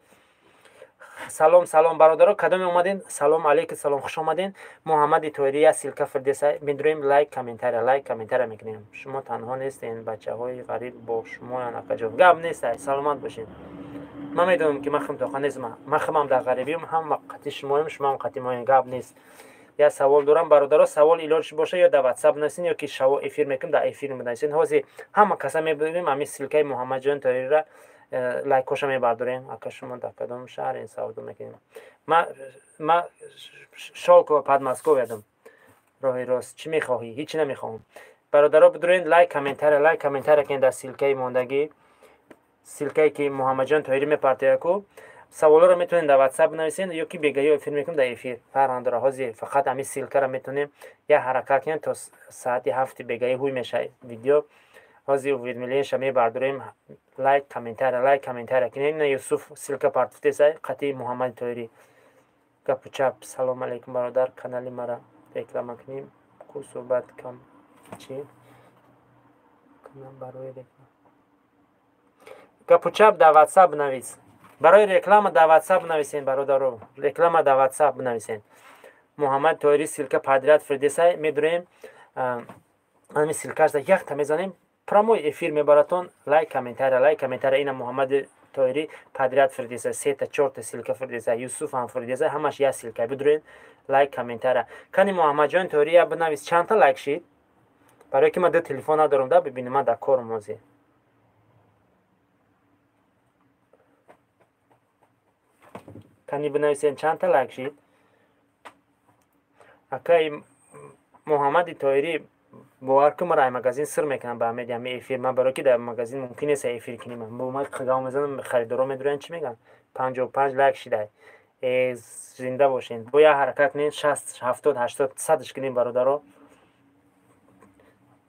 Салом, салом, бародаро, кадоме омаден, салом алейкум, салом, хуш омаден. Муҳаммади Тоҳирӣ як ссылка фирдеса. Медурем, лайк, комментария, лайк, комментария мекунем. Шумо танҳо нестен, бачаҳои ғариб бо шумоян, акаҷон. Гап нест, саломат бошед. Ман медонам, ки ман химтоқа нестам, ман химам дар ғарибиам, ҳама қати шумоем, шумоам қати моем. Гап нест. Як савол дорам, бародаро, савол илоҷ боша, ё дар Ватсап нависен, ё ки шаво эфир мекунем, дар эфир менависен. Ҳозир ҳама каса мебинем, ҳамин ссылка и Муҳаммадҷон Тоҳирира лайкоша мебардорем. Ака, шумо дар кадом шаҳр ин савдо мекунем? Ма Шолково, Подмосковье дам. Роҳи рост, чӣ мехоҳӣ? Ҳеҷ намехоҳам. Бародаро, бидурен, лайк, комментария, лайк, комментария кунед дар ссылка и мондагӣ, ссылка е ки Муҳаммадҷон Тоҳирӣ мепартояд ку. Саволоро метавонед дар Ватсап бинависед, ё ки бегаё эфир мекунем, дар эфир фарқ надора. Ҳозир фақат ҳамин ссылка ра метавонем як ҳаракат кунем, то соати 7-и бегаи ҳуй мешавад видео. Ҳозир уведомление ша мебардорем. Лайк, комментария, лайк, комментария кунем. Ина Юсуф ссылка партифтеса қати Муҳаммади Тоҳирӣ. Гапу чап. Салом алейкум, бародар, канали мара реклама кунем ку, суҳбат кам чӣ кунам барои реклама? Гапу чап дар Ватсап бинавис. Барои реклама дар Ватсап бинависен, бародаро, реклама дар Ватсап бинависен. Муҳаммад Тоҳирӣ ссылка подряд фирдесай. Медурем, ҳамин ссылка шда якта мезанем, прямой эфир мебаратон. Лайк, комментария, лайк, комментария. Ина Муҳаммади Тоҳирӣ подряд фирдеса, сета, чорта ссылка фирдеса, Юсуф ҳам фирдеса, ҳамаш як ссылка. Бидурен, лайк, комментария. Кани, Муҳаммадҷон Тоҳирӣ, я бинавис, чандта лайк шид, барое ки ман ду телефон надорам да бибинем, ман дар корм ҳозир. Кани, бинависен, чандта лайк шид? Акаи Муҳаммади Тоҳирӣ. Бовар кун, мара ай магазин сир мекунам ба ҳамеди ҳами эфир. Ман барои ки дар магазин мумкин нест эфир кунем. Ман қигав мезанам, харидоро медурян, чӣ мегӯянд? 55 лайк шидай. Зинда бошен. Бо як ҳаракат кунем, 60, 70, 80, 100 кунем, бародаро.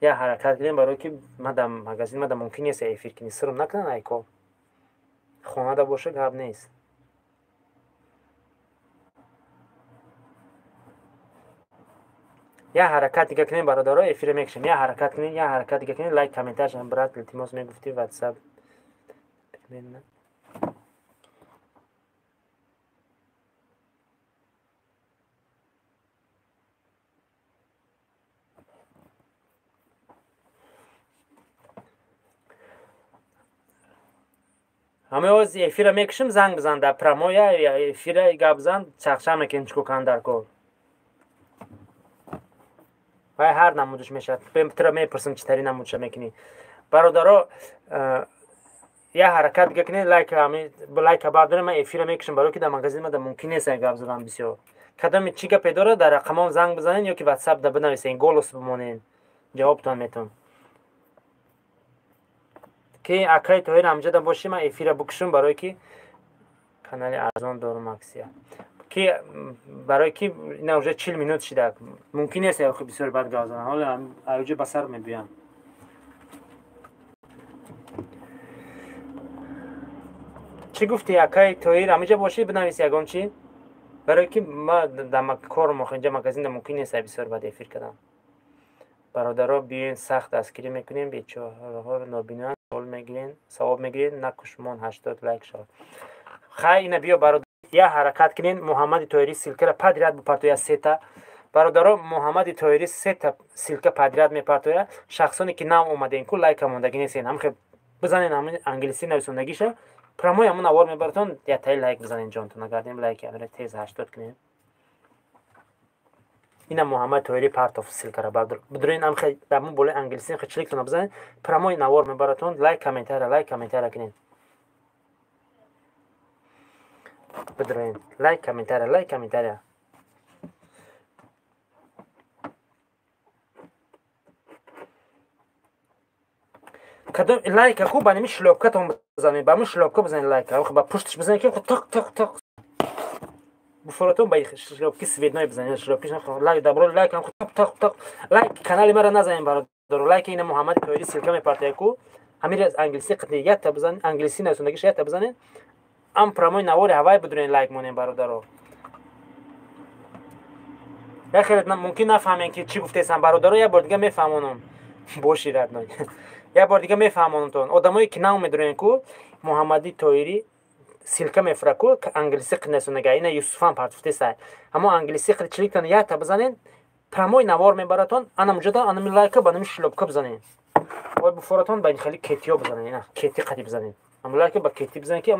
Як ҳаракат кунем, барои ки ман дар магазин ман дар мумкин нест эфир кунӣ. Сирм накунанд айко. Хонада боша гап нест. Як ҳаракат дига кунем, бародаро, эфира мекушем. Як ҳаракат кунем, як ҳаракат дига кунем, лайк, комментарияшам, брат, илтимос, мегуфтӣ WhatsApp. Ҳамаи оз эфира мекушем, занг бизан дар прямой эфира, гап зан, чақчақ мекунем, чӣ кор дар кор. Вай ҳар намудаш мешавад. Тура мепурсам, чӣ тари намудша мекунӣ. Бародаро, як ҳаракат дига кунед, лайка бардорем, ман эфира мекушам, барои ки дар магазин ман мумкин нест гап задан бисёр. Кадоми чӣ гапе дорад, дар рақамон занг бизанед ё ки WhatsApp да бинависед, голос бимонед, ҷавобтон метавон. Ки акаи Тоҳир ҳамҷода бошӣ, ман эфира бикушам, барое ки канали арзон дорум аксия. Ки барое ки ина уже 40 минут шида. Мумкин нест охи бисёр бад гап занам. Ҳоло аюҷа ба сар мебиям. Чӣ гуфтӣ, акаи Тоҳир, ҳамиҷа бошӣ, бинавис ягон чӣ? Барое ки ма дар корм охи инҷа магазин мумкин нест бисёр бад эфир кардам. Бародаро, биёен, сахт дастгирӣ мекунем, бечораҳоро нобиноян савол мегирен, савоб мегирен, накушмон 80 лайк шавад. Хай, ина биё, бародар, як ҳаракат кунен, Муҳаммади Тоҳирӣ ссылка ра подряд бупартоя сета. Бародаро, Муҳаммади Тоҳирӣ сета ссылка подряд мепартоя. Шахсоне ки нав омаден ку, лайка мондагӣ нестен, ҳам бизанен ҳамин англисӣ нависондагиша, прямой ҳамон навор мебаратон, ятаи лайк бизанен, ҷонтон нагардем, лайки амира тез 80 кунем. Ина Муҳаммад Тоҳирӣ партоф ссылка ра, бидурен, ам дар мо болои англисӣ хичликтона бизанед, прямой навор мебаратон, лайк, комментария, лайк, комментария кунед. Бидурен, лайк, комментария, лайк, комментария. Кадом лайка ку ба ними шлёпкатон бизанед, ба ми шлёпка бизанед лайка, ба пушташ бизанед ки тақ тақ тақ буфоратон, ба шлёпки цветной бизанед, шлёпки лайк добро, лайк тақ тақ тақ, лайк канали мара назанед, бародаро, лайк ина Муҳаммади Тоҳирӣ ссылка мепартояд ку, ҳамин англисӣ қити якта бизанед, англисӣ нависондагиша якта бизанед, ам прямой навори ҳавай бидурен, лайк монем, бародаро. Як хеле мумкин нафаҳмем ки чӣ гуфтесам, бародаро, як бор дига мефаҳмонам. Боши, родной. Як бор дига мефаҳмонамтон. Одамое ки нав медурен ку, Муҳаммади Тоҳирӣ ссылка мефура ку, англисӣ қинасонага, ина Юсуфам партуфтеса. Ҳамо англисӣ чиликтон якта бизанед, прямой навор мебаратон, ана муҷода анами лайка ба нами шлёпка бизанед. Ой буфоратон ба ин хеле кетиё бизанед, ина кети қади бизанед. Ҳамо лайка ба кети бизанед ки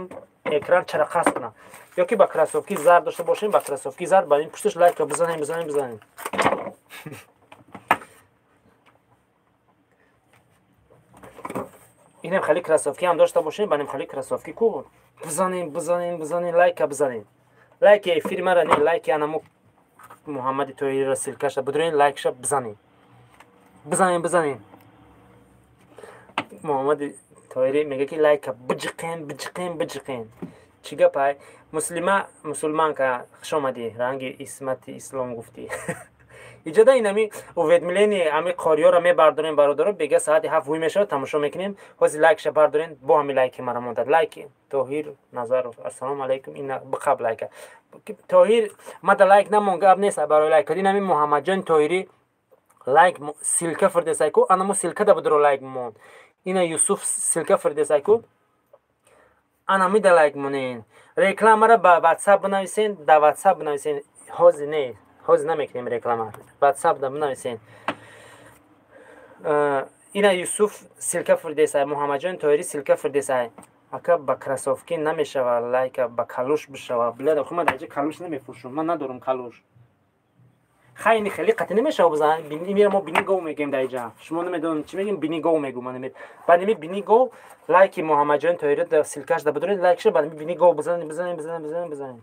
экран чарақас кунад. Ё ки ба кроссовки зард дошта бошем, ба кроссовки зард ба ин пушташ лайка бизанем, бизанем, бизанем. Инам хеле кроссовки ҳам дошта бошем, ба ним хеле кроссовки ку бизанем, бизанем, бизанем, лайка бизанем. Лайки эфири мара не, лайки анамо Муҳаммади Тоҳириро ссылка ша бидурен, лайкша бизанем. Бизанем, бизанем. Муҳаммади Тоҳирӣ мегӯяд ки лайка биҷиқен, биҷиқен, биҷиқен. Чӣ гапай? Муслима, мусулманка, хуш омадӣ, ранги исмати ислом гуфтӣ. Иҷода инами уведомление ами қориёро мебардорем, бародаро, бега соати 7 вуй мешавад, тамошо мекунем. Ҳозир лайкша бардорен, бо ҳами лайки мара мондад. Лайки Тоҳир Назаров. Ассалому алайкум. Ина биқаб лайка. Тоҳир мада лайк намон, гап нест барои лайк. Инами Муҳаммадҷон Тоҳирӣ лайк ссылка фирдесай ку, анамо ссылка да будро лайк мон. Ина Юсуф ссылка фирдесай ку, ана мида лайк монен. Рекламара ба WhatsApp бинависен, да WhatsApp бинависен. Ҳозир не, ҳозир намекунем реклама. WhatsApp да бинависен. Ина Юсуф ссылка фирдесай, Муҳаммадҷон Тоҳирӣ ссылка фирдесай. Ака ба кроссовки намешава лайка, ба калуш бишава. Блядь, охи ман дар инҷа калуш намефурӯшам. Ман надорам калуш. Хай, ини хеле қатъи намешава бизан. Имира мо бинигов мегӯем дар инҷа. Шумо намедонам чӣ мегӯем, бинигов мегӯм ман намед. Ба ними бинигов лайки Муҳаммадҷон Тоҳирӣ дар ссылка ш да бидоред, лайкша ба ними бинигов бизанед, бизанед, бизанед, бизанед, бизанед.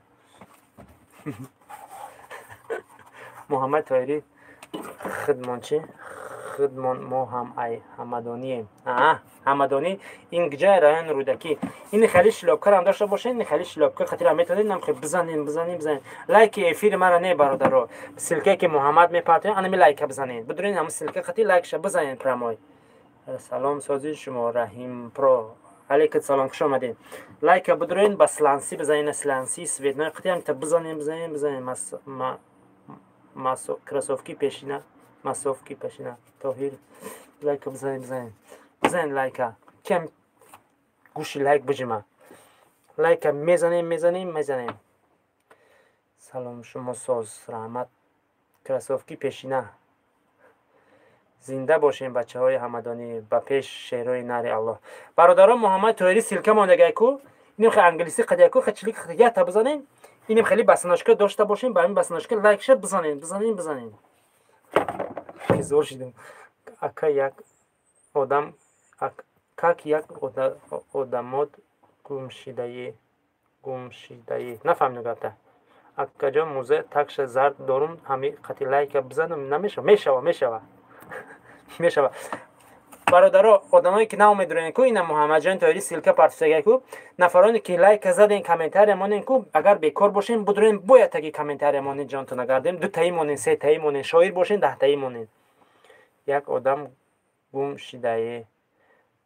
Муҳаммад Тоҳирӣ хидмон чӣ? Худмон мо ҳам ай ҳамадонием. Ҳамадонӣ ин гиҷаи райони Рӯдакӣ. Ин хеле шлёпкарам дошта бошед, ин хеле шлёпка хатира метавонед нам хе бизанем, бизанем, бизанем. Лайки эфири мара не, бародаро. Ссылка ки Муҳаммад мепартояд, анами лайка бизанед. Бидуред, ҳамн ссылка хати лайкша бизанед прямой. Салом, сози шумо, Раҳим Про. Алейкум салом, хуш омадед. Лайка бидуред, ба сланси бизанед, сланси цветной хати ҳам та бизанем, бизанем, бизанем. Масо кроссовки пешина, массовки пешина. Тоҳир, лайка бизанем, бизанем. Бизанед лайка. Кем гӯши лайк биҷима. Лайка мезанем, мезанем, мезанем. Салом, шумо соз, раҳмат. Кроссовки пешина. Зинда бошем, бачаҳои ҳамадонӣ, ба пеш шерои нари Аллоҳ. Бародарон, Муҳаммад Тоҳирӣ ссылка мондагай ку, инем хеле англисӣ қадия ку, хачилик ята бизанем, инем хеле босоножка дошта бошем, ба ҳамин босоножка лайкша бизанем, бизанем, бизанем. Зор шидем. Ака, як одам, как як одамот гумшидаи, гумшидаи. Нафаҳмидам гапта. Акаҷон, музе такша зард дорум, ҳами қати лайка бизанам намешава? Мешава, мешава. Мешава. Бародаро, одамое ки наомедурен ку, ина Муҳаммадҷон Тоҳирӣ ссылка партофтагай ку, нафароне ки лайка заден, комментария монен ку, агар бекор бошен, будурен бояд таги комментария монен, ҷонтон нагардем, дутаи монен, сетаи монен, шоир бошен, даҳтаи монен. Як одам гум шидае.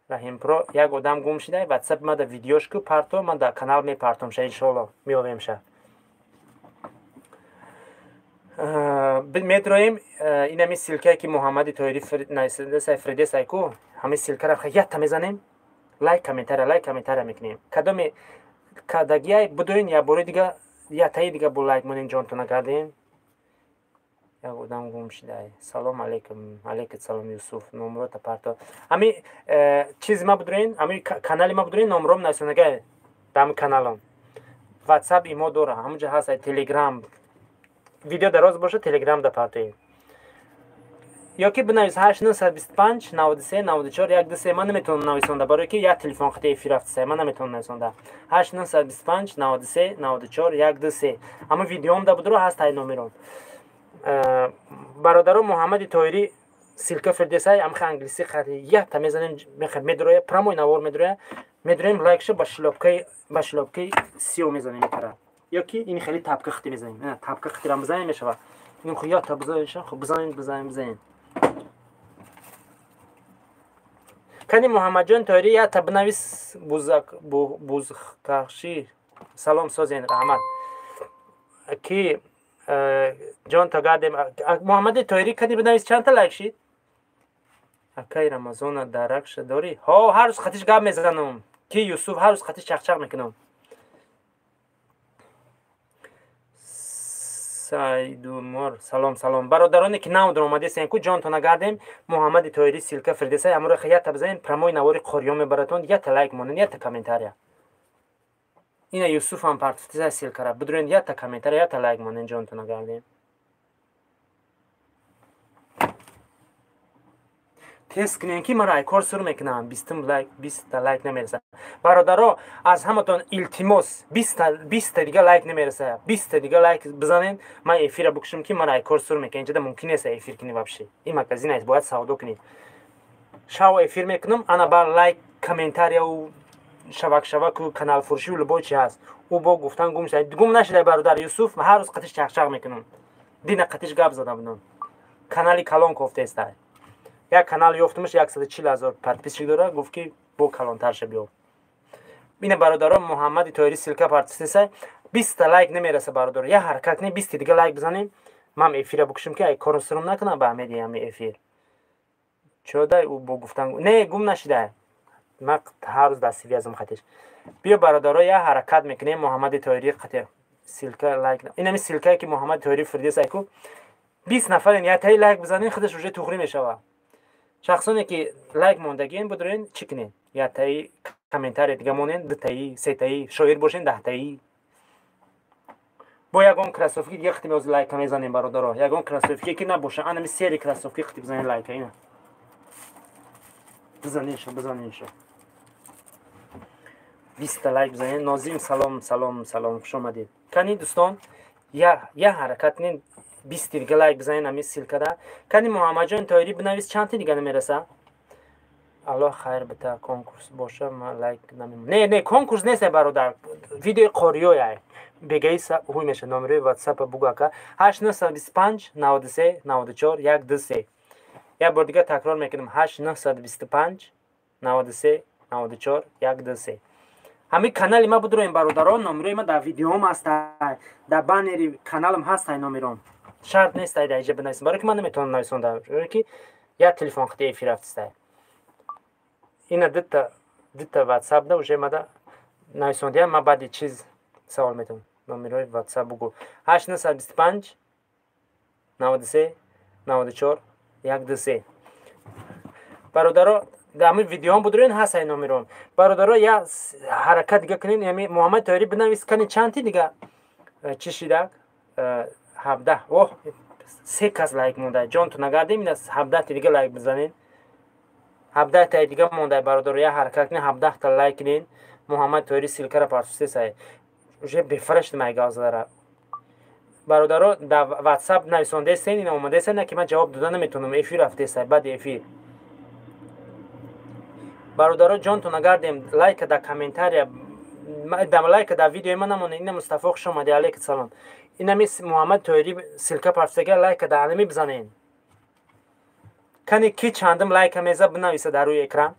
Раҳимпро, як одам гум шидае, WhatsApp ма да видеош ку парто, ман дар канал мепартомша, иншоалло, меовемша. Медроем, инами ссылкае ки Муҳаммади Тоҳирӣ фридесай ку, ҳамин ссылкара ятта мезанем, лайк, комментария, лайк, комментария мекунем. Кадоми кадагиай будурен, як бори дига, ятаи дига бо лайк монем, ҷонтон нагардем. Як одам гум шидай. Салом алейкум. Алейкум салом, Юсуф. Номрота парто. Ами чизи ма будурен, ами канали ма будурен, номром нависонагай дар ҳами каналом. WhatsApp имо дора, ҳамунҷа ҳаст, Telegram. Видео дароз боша, Telegram да партоем. Ё ки бинавис 8925 93 94 123. Ман наметавонам нависонда, барое ки як телефон хати эфир рафтиса, ман наметавонам нависонда. 8925 93 94 123. Ама видеом да будуро ҳаст ай номером. Бародаро, Муҳаммади Тоҳирӣ ссылка фирдесай, амха англисӣ хати якта мезанем, медроя, прямой навор медроя, медроем, лайкша ба шлёпкаи сиё мезанем метара. Ё ки ин хеле тапка хати мезанем. На, тапка хатирам бизанем мешава. Ин хо якта бизанем, хо бизанем, бизанем, бизанем. Кани Муҳаммадҷон Тоҳирӣ якта бинавис бузак бузкашӣ. Салом, созен, раҳмат. Ки ҷон та гардем. Муҳаммади Тоҳирӣ кани бинавис чандта лайк шид? Акай Рамазона даракша дорӣ? Ҳо, ҳар рӯз хатиш гап мезанам. Ки Юсуф, ҳар рӯз хатиш чақчақ мекунам. Сайдумор, салом, салом. Бародароне ки нав даромадесен ку, ҷонтон нагардем, Муҳаммади Тоҳирӣ ссылка фирдесай, амро ята бизанем, прямой навори қориён мебаратон, ята лайк монен, ята комментария. Ина Юсуф ҳам партофтесай ссылкара. Бидурен, ята комментария, ята лайк монен, ҷонтон нагардем. Тест кунем ки мара ай кор сур мекунам, бистум лайк, биста лайк намераса. Бародаро, аз ҳаматон илтимос, биста дига лайк намереса, биста дига лайк бизанем, ман эфира бикушам ки мара ай кор сур мекунам. Инҷода мумкин нест эфир кунӣ вообще. Ин магазин аст, бояд савдо кунӣ. Шав эфир мекунам, ана бар лайк, комментарияу шавак шаваку каналфурӯшию любой чи ҳаст. Ӯ бо гуфтан гум шуда. Гум нашуда, бародар Юсуф, ҳар рӯз қатиш чақчақ мекунам. Дина қатиш гап зада будам. Канали калон кофтестай. Як канал ёфтумаш, 140 000 подписчик дора, гуфт ки бо калонтарша биёб. Ина бародарон, Муҳаммади Тоҳирӣ ссылка партофтесай, биста лайк намераса, бародар. Як ҳаракат кунем, бисти дига лайк бизанем, ман эфира бикушам ки ай корро сурум накунам ба ҳамеди ҳами эфир. Чодай ӯ бо гуфтан не гум нашидай. Ман ҳар рӯз дар связам хатиш. Биё бародаро, як ҳаракат мекунем, Муҳаммади Тоҳирӣ қати ссылка лайк. Инами ссылкае ки Муҳаммади Тоҳирӣ фирдесай ку, 20 нафарен, ятаи лайк бизанем, худаш уже туғрӣ мешава. Шахсоне ки лайк мондагиен, будурен чӣ кунед? Ятаи комментария дига монен, дутаи, сетаи, шоир бошен, даҳтаи. Бо ягон кроссовки дига хати меози лайка мезанем, бародаро. Ягон кроссовки ки набоша, анами сери кроссовки хати бизанем лайка ина. Бизанем ша, бизанем ша. 20 лайк бизанем. Нозим, салом, салом, салом, хуш омадед. Кани дӯстон, я ҳаракат кунед. 20 дига лайк бизанед ҳамин ссылкада. Кани Муҳаммадҷон Тоҳирӣ бинавис, чанд ти дига намераса? Аллоҳ хайр бита, конкурс боша, ман лайк намемонам. Не, не, конкурс нест, бародар. Видеои қориёя. Бегаи ҳуй меша номерои WhatsApp бугу ака. 8925 93 94 123. Як бор дига такрор мекунам. 8925 93 94 123. Ҳамин канали ма будроем, бародарон, номерои ма дар видеоам ҳаста, дар баннери каналам ҳаста номером. Шарт нест дар иҷа бинависам, барои ки ман наметавонам нависонда, барои ки як телефон хати эфир рафтиста. Ина дита WhatsApp да уже мада нависондиям, ман баъди чиз савол метавонам. Номерои WhatsApp бугу. 8925 93 94 123. Бародаро, дар ҳамин видеоам будроен ҳаст ай номером. Бародаро, я ҳаракат дига кунед, яъне Муҳаммад Тоҳирӣ бинавис, кани чанд ти дига чӣ шидак? 17. Оҳ, се кас лайк монда. Ҷонту нагардем, ина 17 ти дига лайк бизанед. 17 таи дига монда, бародаро, я ҳаракат кунед, 17 та лайк кунед. Муҳаммад Тоҳирӣ ссылкара партофтесай. Уже бефараш намай гавзадара. Бародаро, дар WhatsApp нависондесен, ина омадесен, ки ман ҷавоб дода наметавонам, эфир рафтесай, баъди эфир. Бародаро, ҷонту нагардем, лайка дар комментария, дар лайка дар видеои ман намонед. Ина Мустафо, хуш омадӣ, алейкум салом. Инами Муҳаммад Тоҳирӣ ссылка партофтага, лайка дар анами бизанед. Кани ки чандум лайка меза бинависа дар рӯи экран.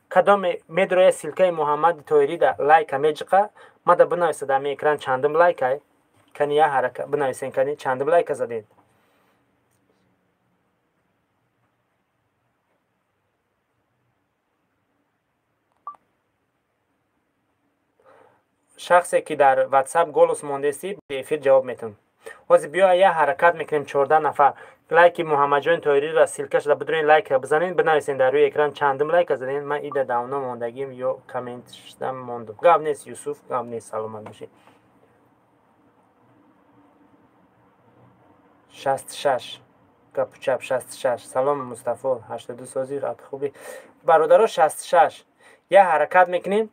Кадом медроя ссылкаи Муҳаммад Тоҳирӣ да лайка меҷиқа, мада бинависа дар ами экран чандум лайкай. Кани я ҳарака бинависен, кани чандум лайка задед. Шахсе ки дар WhatsApp голос мондестӣ, эфир ҷавоб метавон. Ҳозир биё я ҳаракат мекунем, 14 нафар. Лайки Муҳаммадҷон Тоҳириро ссылкашда бидурен, лайка бизанед, бинависен дар рӯи экран чандум лайка заден. Ман ида давно мондагим ё комментшда мондум. Гап нест, Юсуф, гап нест, саломат бошед. 66 гапу чап 66. Салом Мустафо, 82 сози, ака хуби. Бародаро, 66. Я ҳаракат мекунем.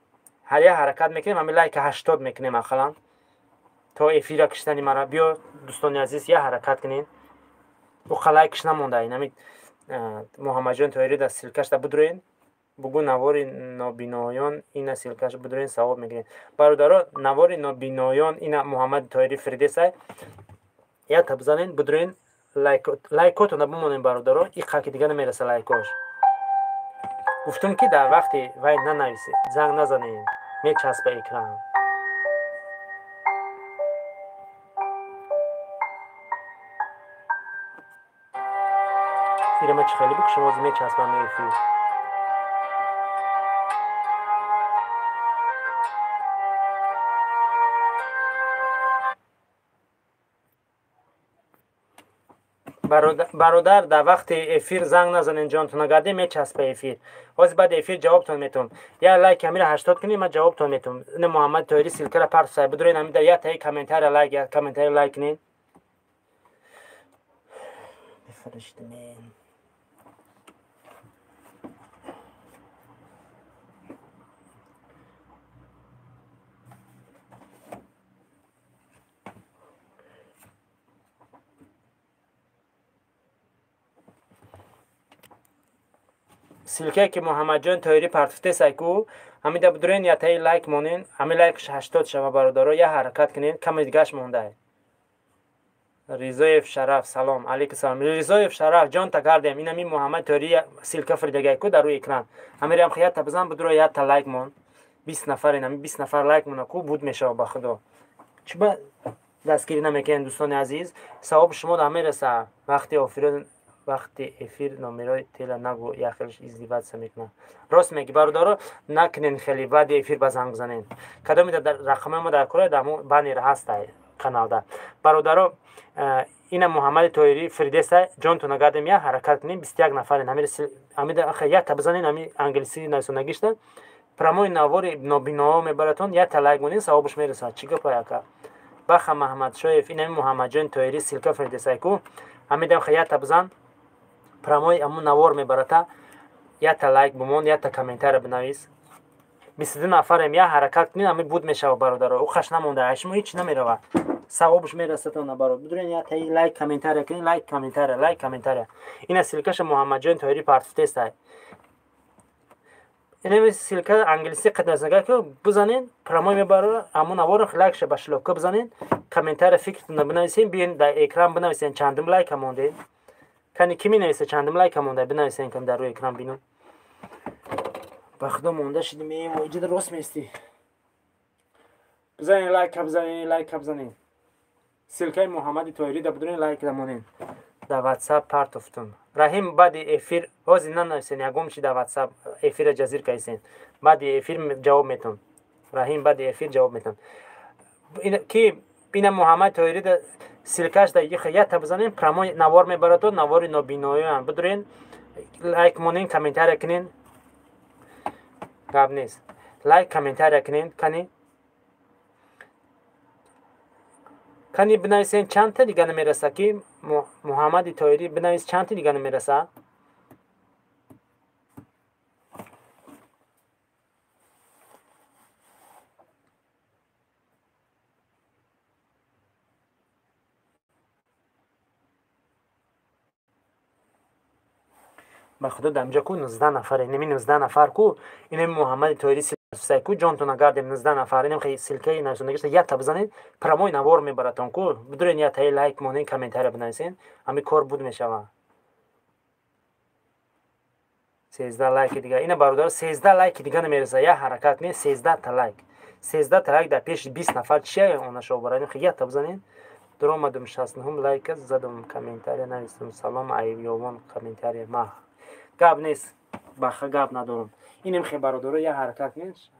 Ҳар я ҳаракат мекунем, ҳамин лайка 80 мекунем ақаллан. То эфира киштани мара. Биё, дӯстони азиз, я ҳаракат кунем. Уқа лайкш намонда. Инами Муҳаммадҷон Тоҳирӣ дар ссылкашда будроен. Бугу навори нобиноён, ина ссылкаш будроен, савоб мегирем. Бародаро, навори нобиноён, ина Муҳаммад Тоҳирӣ фирдесай. Якта бизанен, будроен, лайкотона бимонем, бародаро, иқа ки дига намераса лайкош. Гуфтум ки дар вақти вай нанависед, занг назанед, мечаспа экран. Ира ма чӣ хеле бикушам, ҳозир мечаспам эфир. Бародар, дар вақти эфир занг назанед, ҷонтон нагардем, мечаспа эфир. Ҳозир баъди эфир ҷавобтон метавон. Я лайк амира 80 кунед, ман ҷавобтон метавон. Ина Муҳаммад Тоҳирӣ ссылкара партофтай. Бидурен ҳамин дар як таи комментария лайк, як комментария лайк кунед. Бифариштем. Ссылкае ки Муҳаммадҷон Тоҳирӣ партофтесай ку, ҳамида бидурен, я таи лайк монен, ҳамин лайкш 80 шава, бародаро, я ҳаракат кунен, каме дигаш мондай. Ризоев Шараф, салом, алейкум салом. Ризоев Шараф, ҷонта гардем, инами Муҳаммад Тоҳирӣ ссылка фирдагай ку дар рӯи экран. Ҳамирам хията бизан, бидуро якта лайк мон. 20 нафар, инами 20 нафар лайк мона ку, буд мешава ба худо. Чӣ ба дастгирӣ намекунед, дӯстони азиз? Савоби шумо да мераса. Вақти офирон, вақти эфир номерои тела нагу, як хелш издеваться мекунад. Рост меги, бародаро, накунен хеле, баъди эфир ба занг бизанен. Кадоме дар рақамаи мо дар кора, дар мо баннер ҳаста каналда. Бародаро, ина Муҳаммади Тоҳирӣ фирдеса, ҷонтона гардем, я ҳаракат кунем, 21 нафарен. Ҳамида якта бизанен, ҳами англисӣ нависонагишта. Прямой навори нобиноҳо мебаратон, якта лайк монен, савобаш мерасад. Чӣ гапа яка? Баха Маҳмадшоев, инами Муҳаммадҷон Тоҳирӣ ссылка фирдесай ку. Ҳамидам якта бизан, прямой аму навор мебарата, якта лайк бимон, якта комментария бинавис. 22 нафарем, я ҳаракат кунед, ҳами буд мешава, бародаро. Ӯ қаш намонда, шумо ҳеч намерава. Савобш мерасатон набарод. Бидурен я таи лайк комментария кунед, лайк комментария, лайк комментария. Ина ссылкаша Муҳаммадҷон Тоҳирӣ партофтестай. Инами ссылка англисӣ қаднасага ки бизанен, прямой мебара, ҳамон наворо лайкша ба шлёпка бизанен, комментария фикртона бинависен, биён дар экран бинависен чандум лайка монде. Кани ки менависа чандум лайка монда, бинависен кам дар рӯи экран бинам. Ба худо монда шидим, э вой, иҷода рост местӣ. Бизанен лайка, бизанен лайка, бизанен. Ссылкаи Муҳаммади Тоҳирӣ да бидурен лайк дамонен. Дар WhatsApp партофтум. Раҳим баъди эфир ҳозир нанависен ягон чи дар WhatsApp эфира ҷазир кайсен. Баъди эфир ҷавоб метон. Раҳим баъди эфир ҷавоб метон. Ки ина Муҳаммад Тоҳирӣ да ссылкаш да ята бизанен, прямой навор мебарадо, навори нобиноён. Бидурен лайк монен, комментария кунен. Гап нест. Лайк комментария кунен, кани кани бинависен чанд та дига намераса ки Муҳаммади Тоҳирӣ бинавис чанд та дига намераса. Ба худо дар инҷо ку 19 нафаре, инами 19 нафар ку, инами Муҳаммади Тоҳирӣ ссылка ку, ҷонтона гардем 19 нафар, инам хе ссылкаи нависондагиша якта бизанед, прямой навор мебаратон ку, бидурен яктаи лайк монен, комментария бинависен, ҳами кор буд мешава. 13 лайки дига. Ина бародар 13 лайки дига намереса, як ҳаракат не, 13 та лайк. 13 та лайк дар пеши 20 нафар чия онаша обара, инам хе якта бизанед. Дуромадум 69 лайка задум, комментария нависум. Салом айёвон, комментария ма. Гап нест, баха гап надорам. Инем хе бародаро як ҳаракат нест.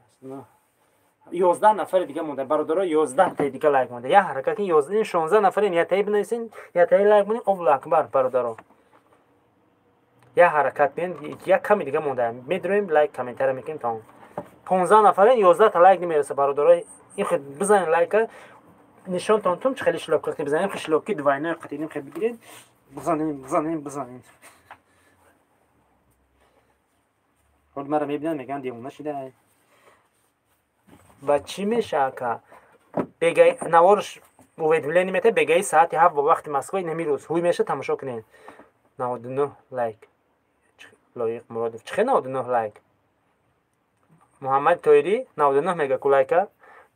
11 нафари дига монда. Бародаро 11 та дига лайк монда. Як ҳаракат кин 11 16 нафари ятаи бинависен, ятаи лайк монед, Аллоҳу акбар бародаро. Як ҳаракат кин, як ками дига монда. Медроем лайк комментария мекунем тамом. 15 нафари 11 та лайк намереса бародаро. Ин хе бизанед лайка, нишонтон тум чӣ хеле шлёпка қати бизанем, шлёпки двойной қати инем хе бигиред, бизанем, бизанем, бизанем. Ҳол маро мебинанд, мегӯянд девона шуда. Ба чӣ меша ака? Бегаи наворш уведомление мета, бегаи саати 7 ба вақти Москва инами рӯз ҳуй меша, тамошо кунед. 99 лайк. Лоиқ Муродов. Чӣ хел 99 лайк? Муҳаммад Тоҳирӣ 99 мега ку лайка.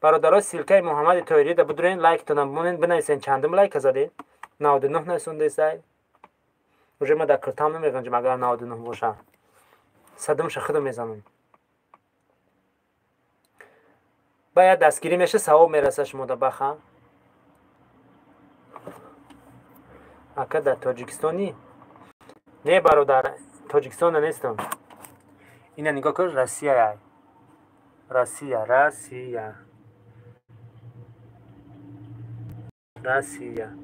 Бародаро ссылкаи Муҳаммади Тоҳирӣ да бидурен, лайктона бимонед, бинависен чандум лайка задед. 99 нависондесай. Уже ма дар киртам намеғанҷам агар 99 боша. Садумша худо мезанам. Бояд дастгирӣ меша, савоб мераса шумо да баха. Ака дар Тоҷикистонӣ? Не бародар, Тоҷикистонда нестам. Ина нигоҳ кун, Россия. Россия, Россия. Россия.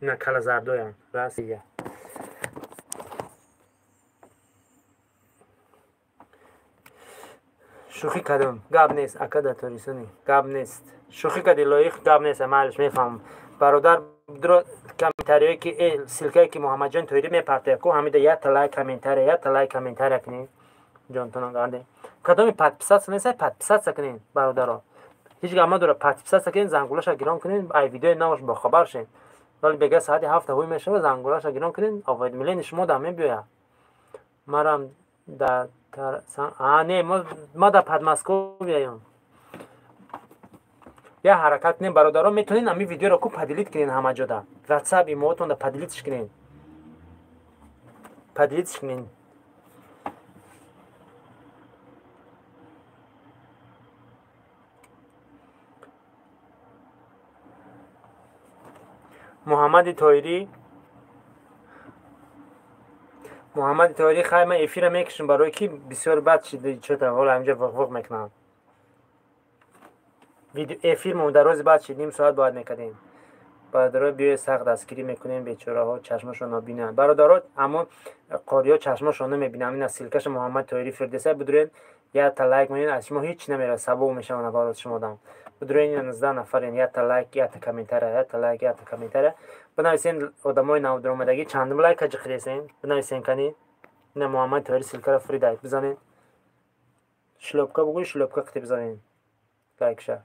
Ина кала зардоям, Россия. Шӯхӣ кардам, гап нест, ака дар Тоҷикистонӣ, гап нест. Шӯхӣ кардӣ лоиқ, гап нест, майлиш мефаҳмам. Бародар, дро комментариое ки ссылкае ки Муҳаммадҷон Тоҳирӣ мепартояд ку, ҳамида якта лайк комментария, якта лайк комментария кунед. Ҷонтона гарде. Кадоми подписаться нест, подписаться кунед, бародаро. Ҳеҷ гап надорад, подписаться кунед, зангулаша гирон кунед, ай видеои наваш бохабар шед. Вале бега саати 7 ҳуй мешава, зангулаша гирон кунед, уведомление шумо да мебиёяд. Марам да не, ма дар Подмосковьяем. Я ҳаракат кунем бародаро, метавонед ҳамин видеоро ку поделить кунед ҳама ҷода. WhatsApp имоотонда поделитьш кунед. Поделитьш кунед. Муҳаммади Тоҳирӣ, Муҳаммади Тоҳирӣ, хай ман эфира мекушам барои ки бисёр бад шида чота, ҳоло ҳаминҷо вуқ-вуқ мекунам. Эфир мо дар рӯзи баъд шид, ним соат бояд мекардем. Бародаро биёед сахт дастгирӣ мекунем, бечораҳо чашмашон нобинанд. Бародаро, аммо қориҳо чашмашон намебинанд. Ина ссылкаша Муҳаммад Тоҳирӣ фирдеса, бидуред якта лайк монед, аз шумо ҳеҷ намерасад, савоб мешавад барои шумо одам. Бидуред ина 19 нафарен, якта лайк, якта комментария, якта лайк, якта комментария. Бинависен одамои навдаромадагӣ чандум лайка ҷиқидесен, бинависен кани. Ина Муҳаммад Тоҳирӣ ссылкаро фиридай, бизанед. Шлёпка бугӯй, шлёпка қити бизанед. Лайкша.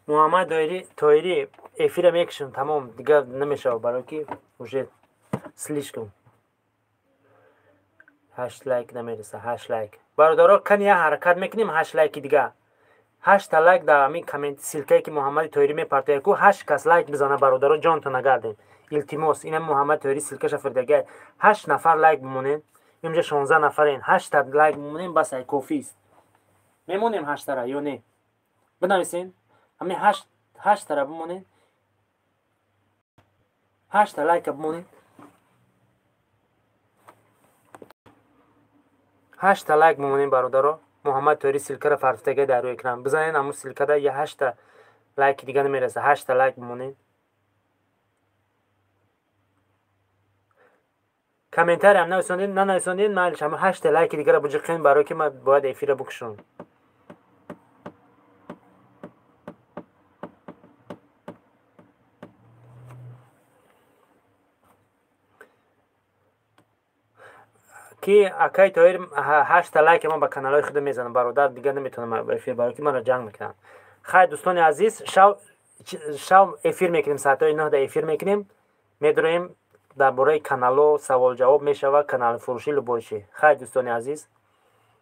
Муҳаммад Тоирӣ, эфира мекушам, тамом, дигар намешавад, барое ки уже слишком. 8 лайк намереса, 8 лайк. Бародаро, кани як ҳаракат мекунем, 8 лайки дига. 8 лайк дар ҳамин коммент, ссылка е ки Муҳаммади Тоирӣ мепартояд ку, 8 кас лайк бизана, бародаро, ҷонто нагардем. Илтимос, ина Муҳаммад Тоирӣ ссылка ша фирдагай. 8 нафар лайк бимонед. Инҷа 16 нафарен. 8 та лайк бимонем, бас, ай кофист. Мемонем 8 тара ё не? Бинависен. Ҳамин 8 тара бимонед. 8 та лайка бимонед. 8 та лайк бимонем, бародаро. Муҳаммад Тоирӣ ссылка ра фарфтагай дар рӯи экран. Бизанед ҳамун ссылка да, я 8 та лайки дига намереса. 8 та лайк бимонед. Комментарий ам нависондед, нанависондед, майлиш, ҳамун 8 та лайки дигара буҷиқен, барое ки ман бояд эфира букушам. Ки акай Тоир, 8 та лайки ман ба каналҳои худо мезанам, бародар, дигар наметавонам эфир, барое ки маро ҷанг мекунанд. Хайр, дӯстони азиз, шав эфир мекунем, соатҳои 9 да эфир мекунем, медроем, дар бораи каналҳо савол-ҷавоб мешавад, каналфурӯшӣ, любой чи. Хайр, дӯстони азиз.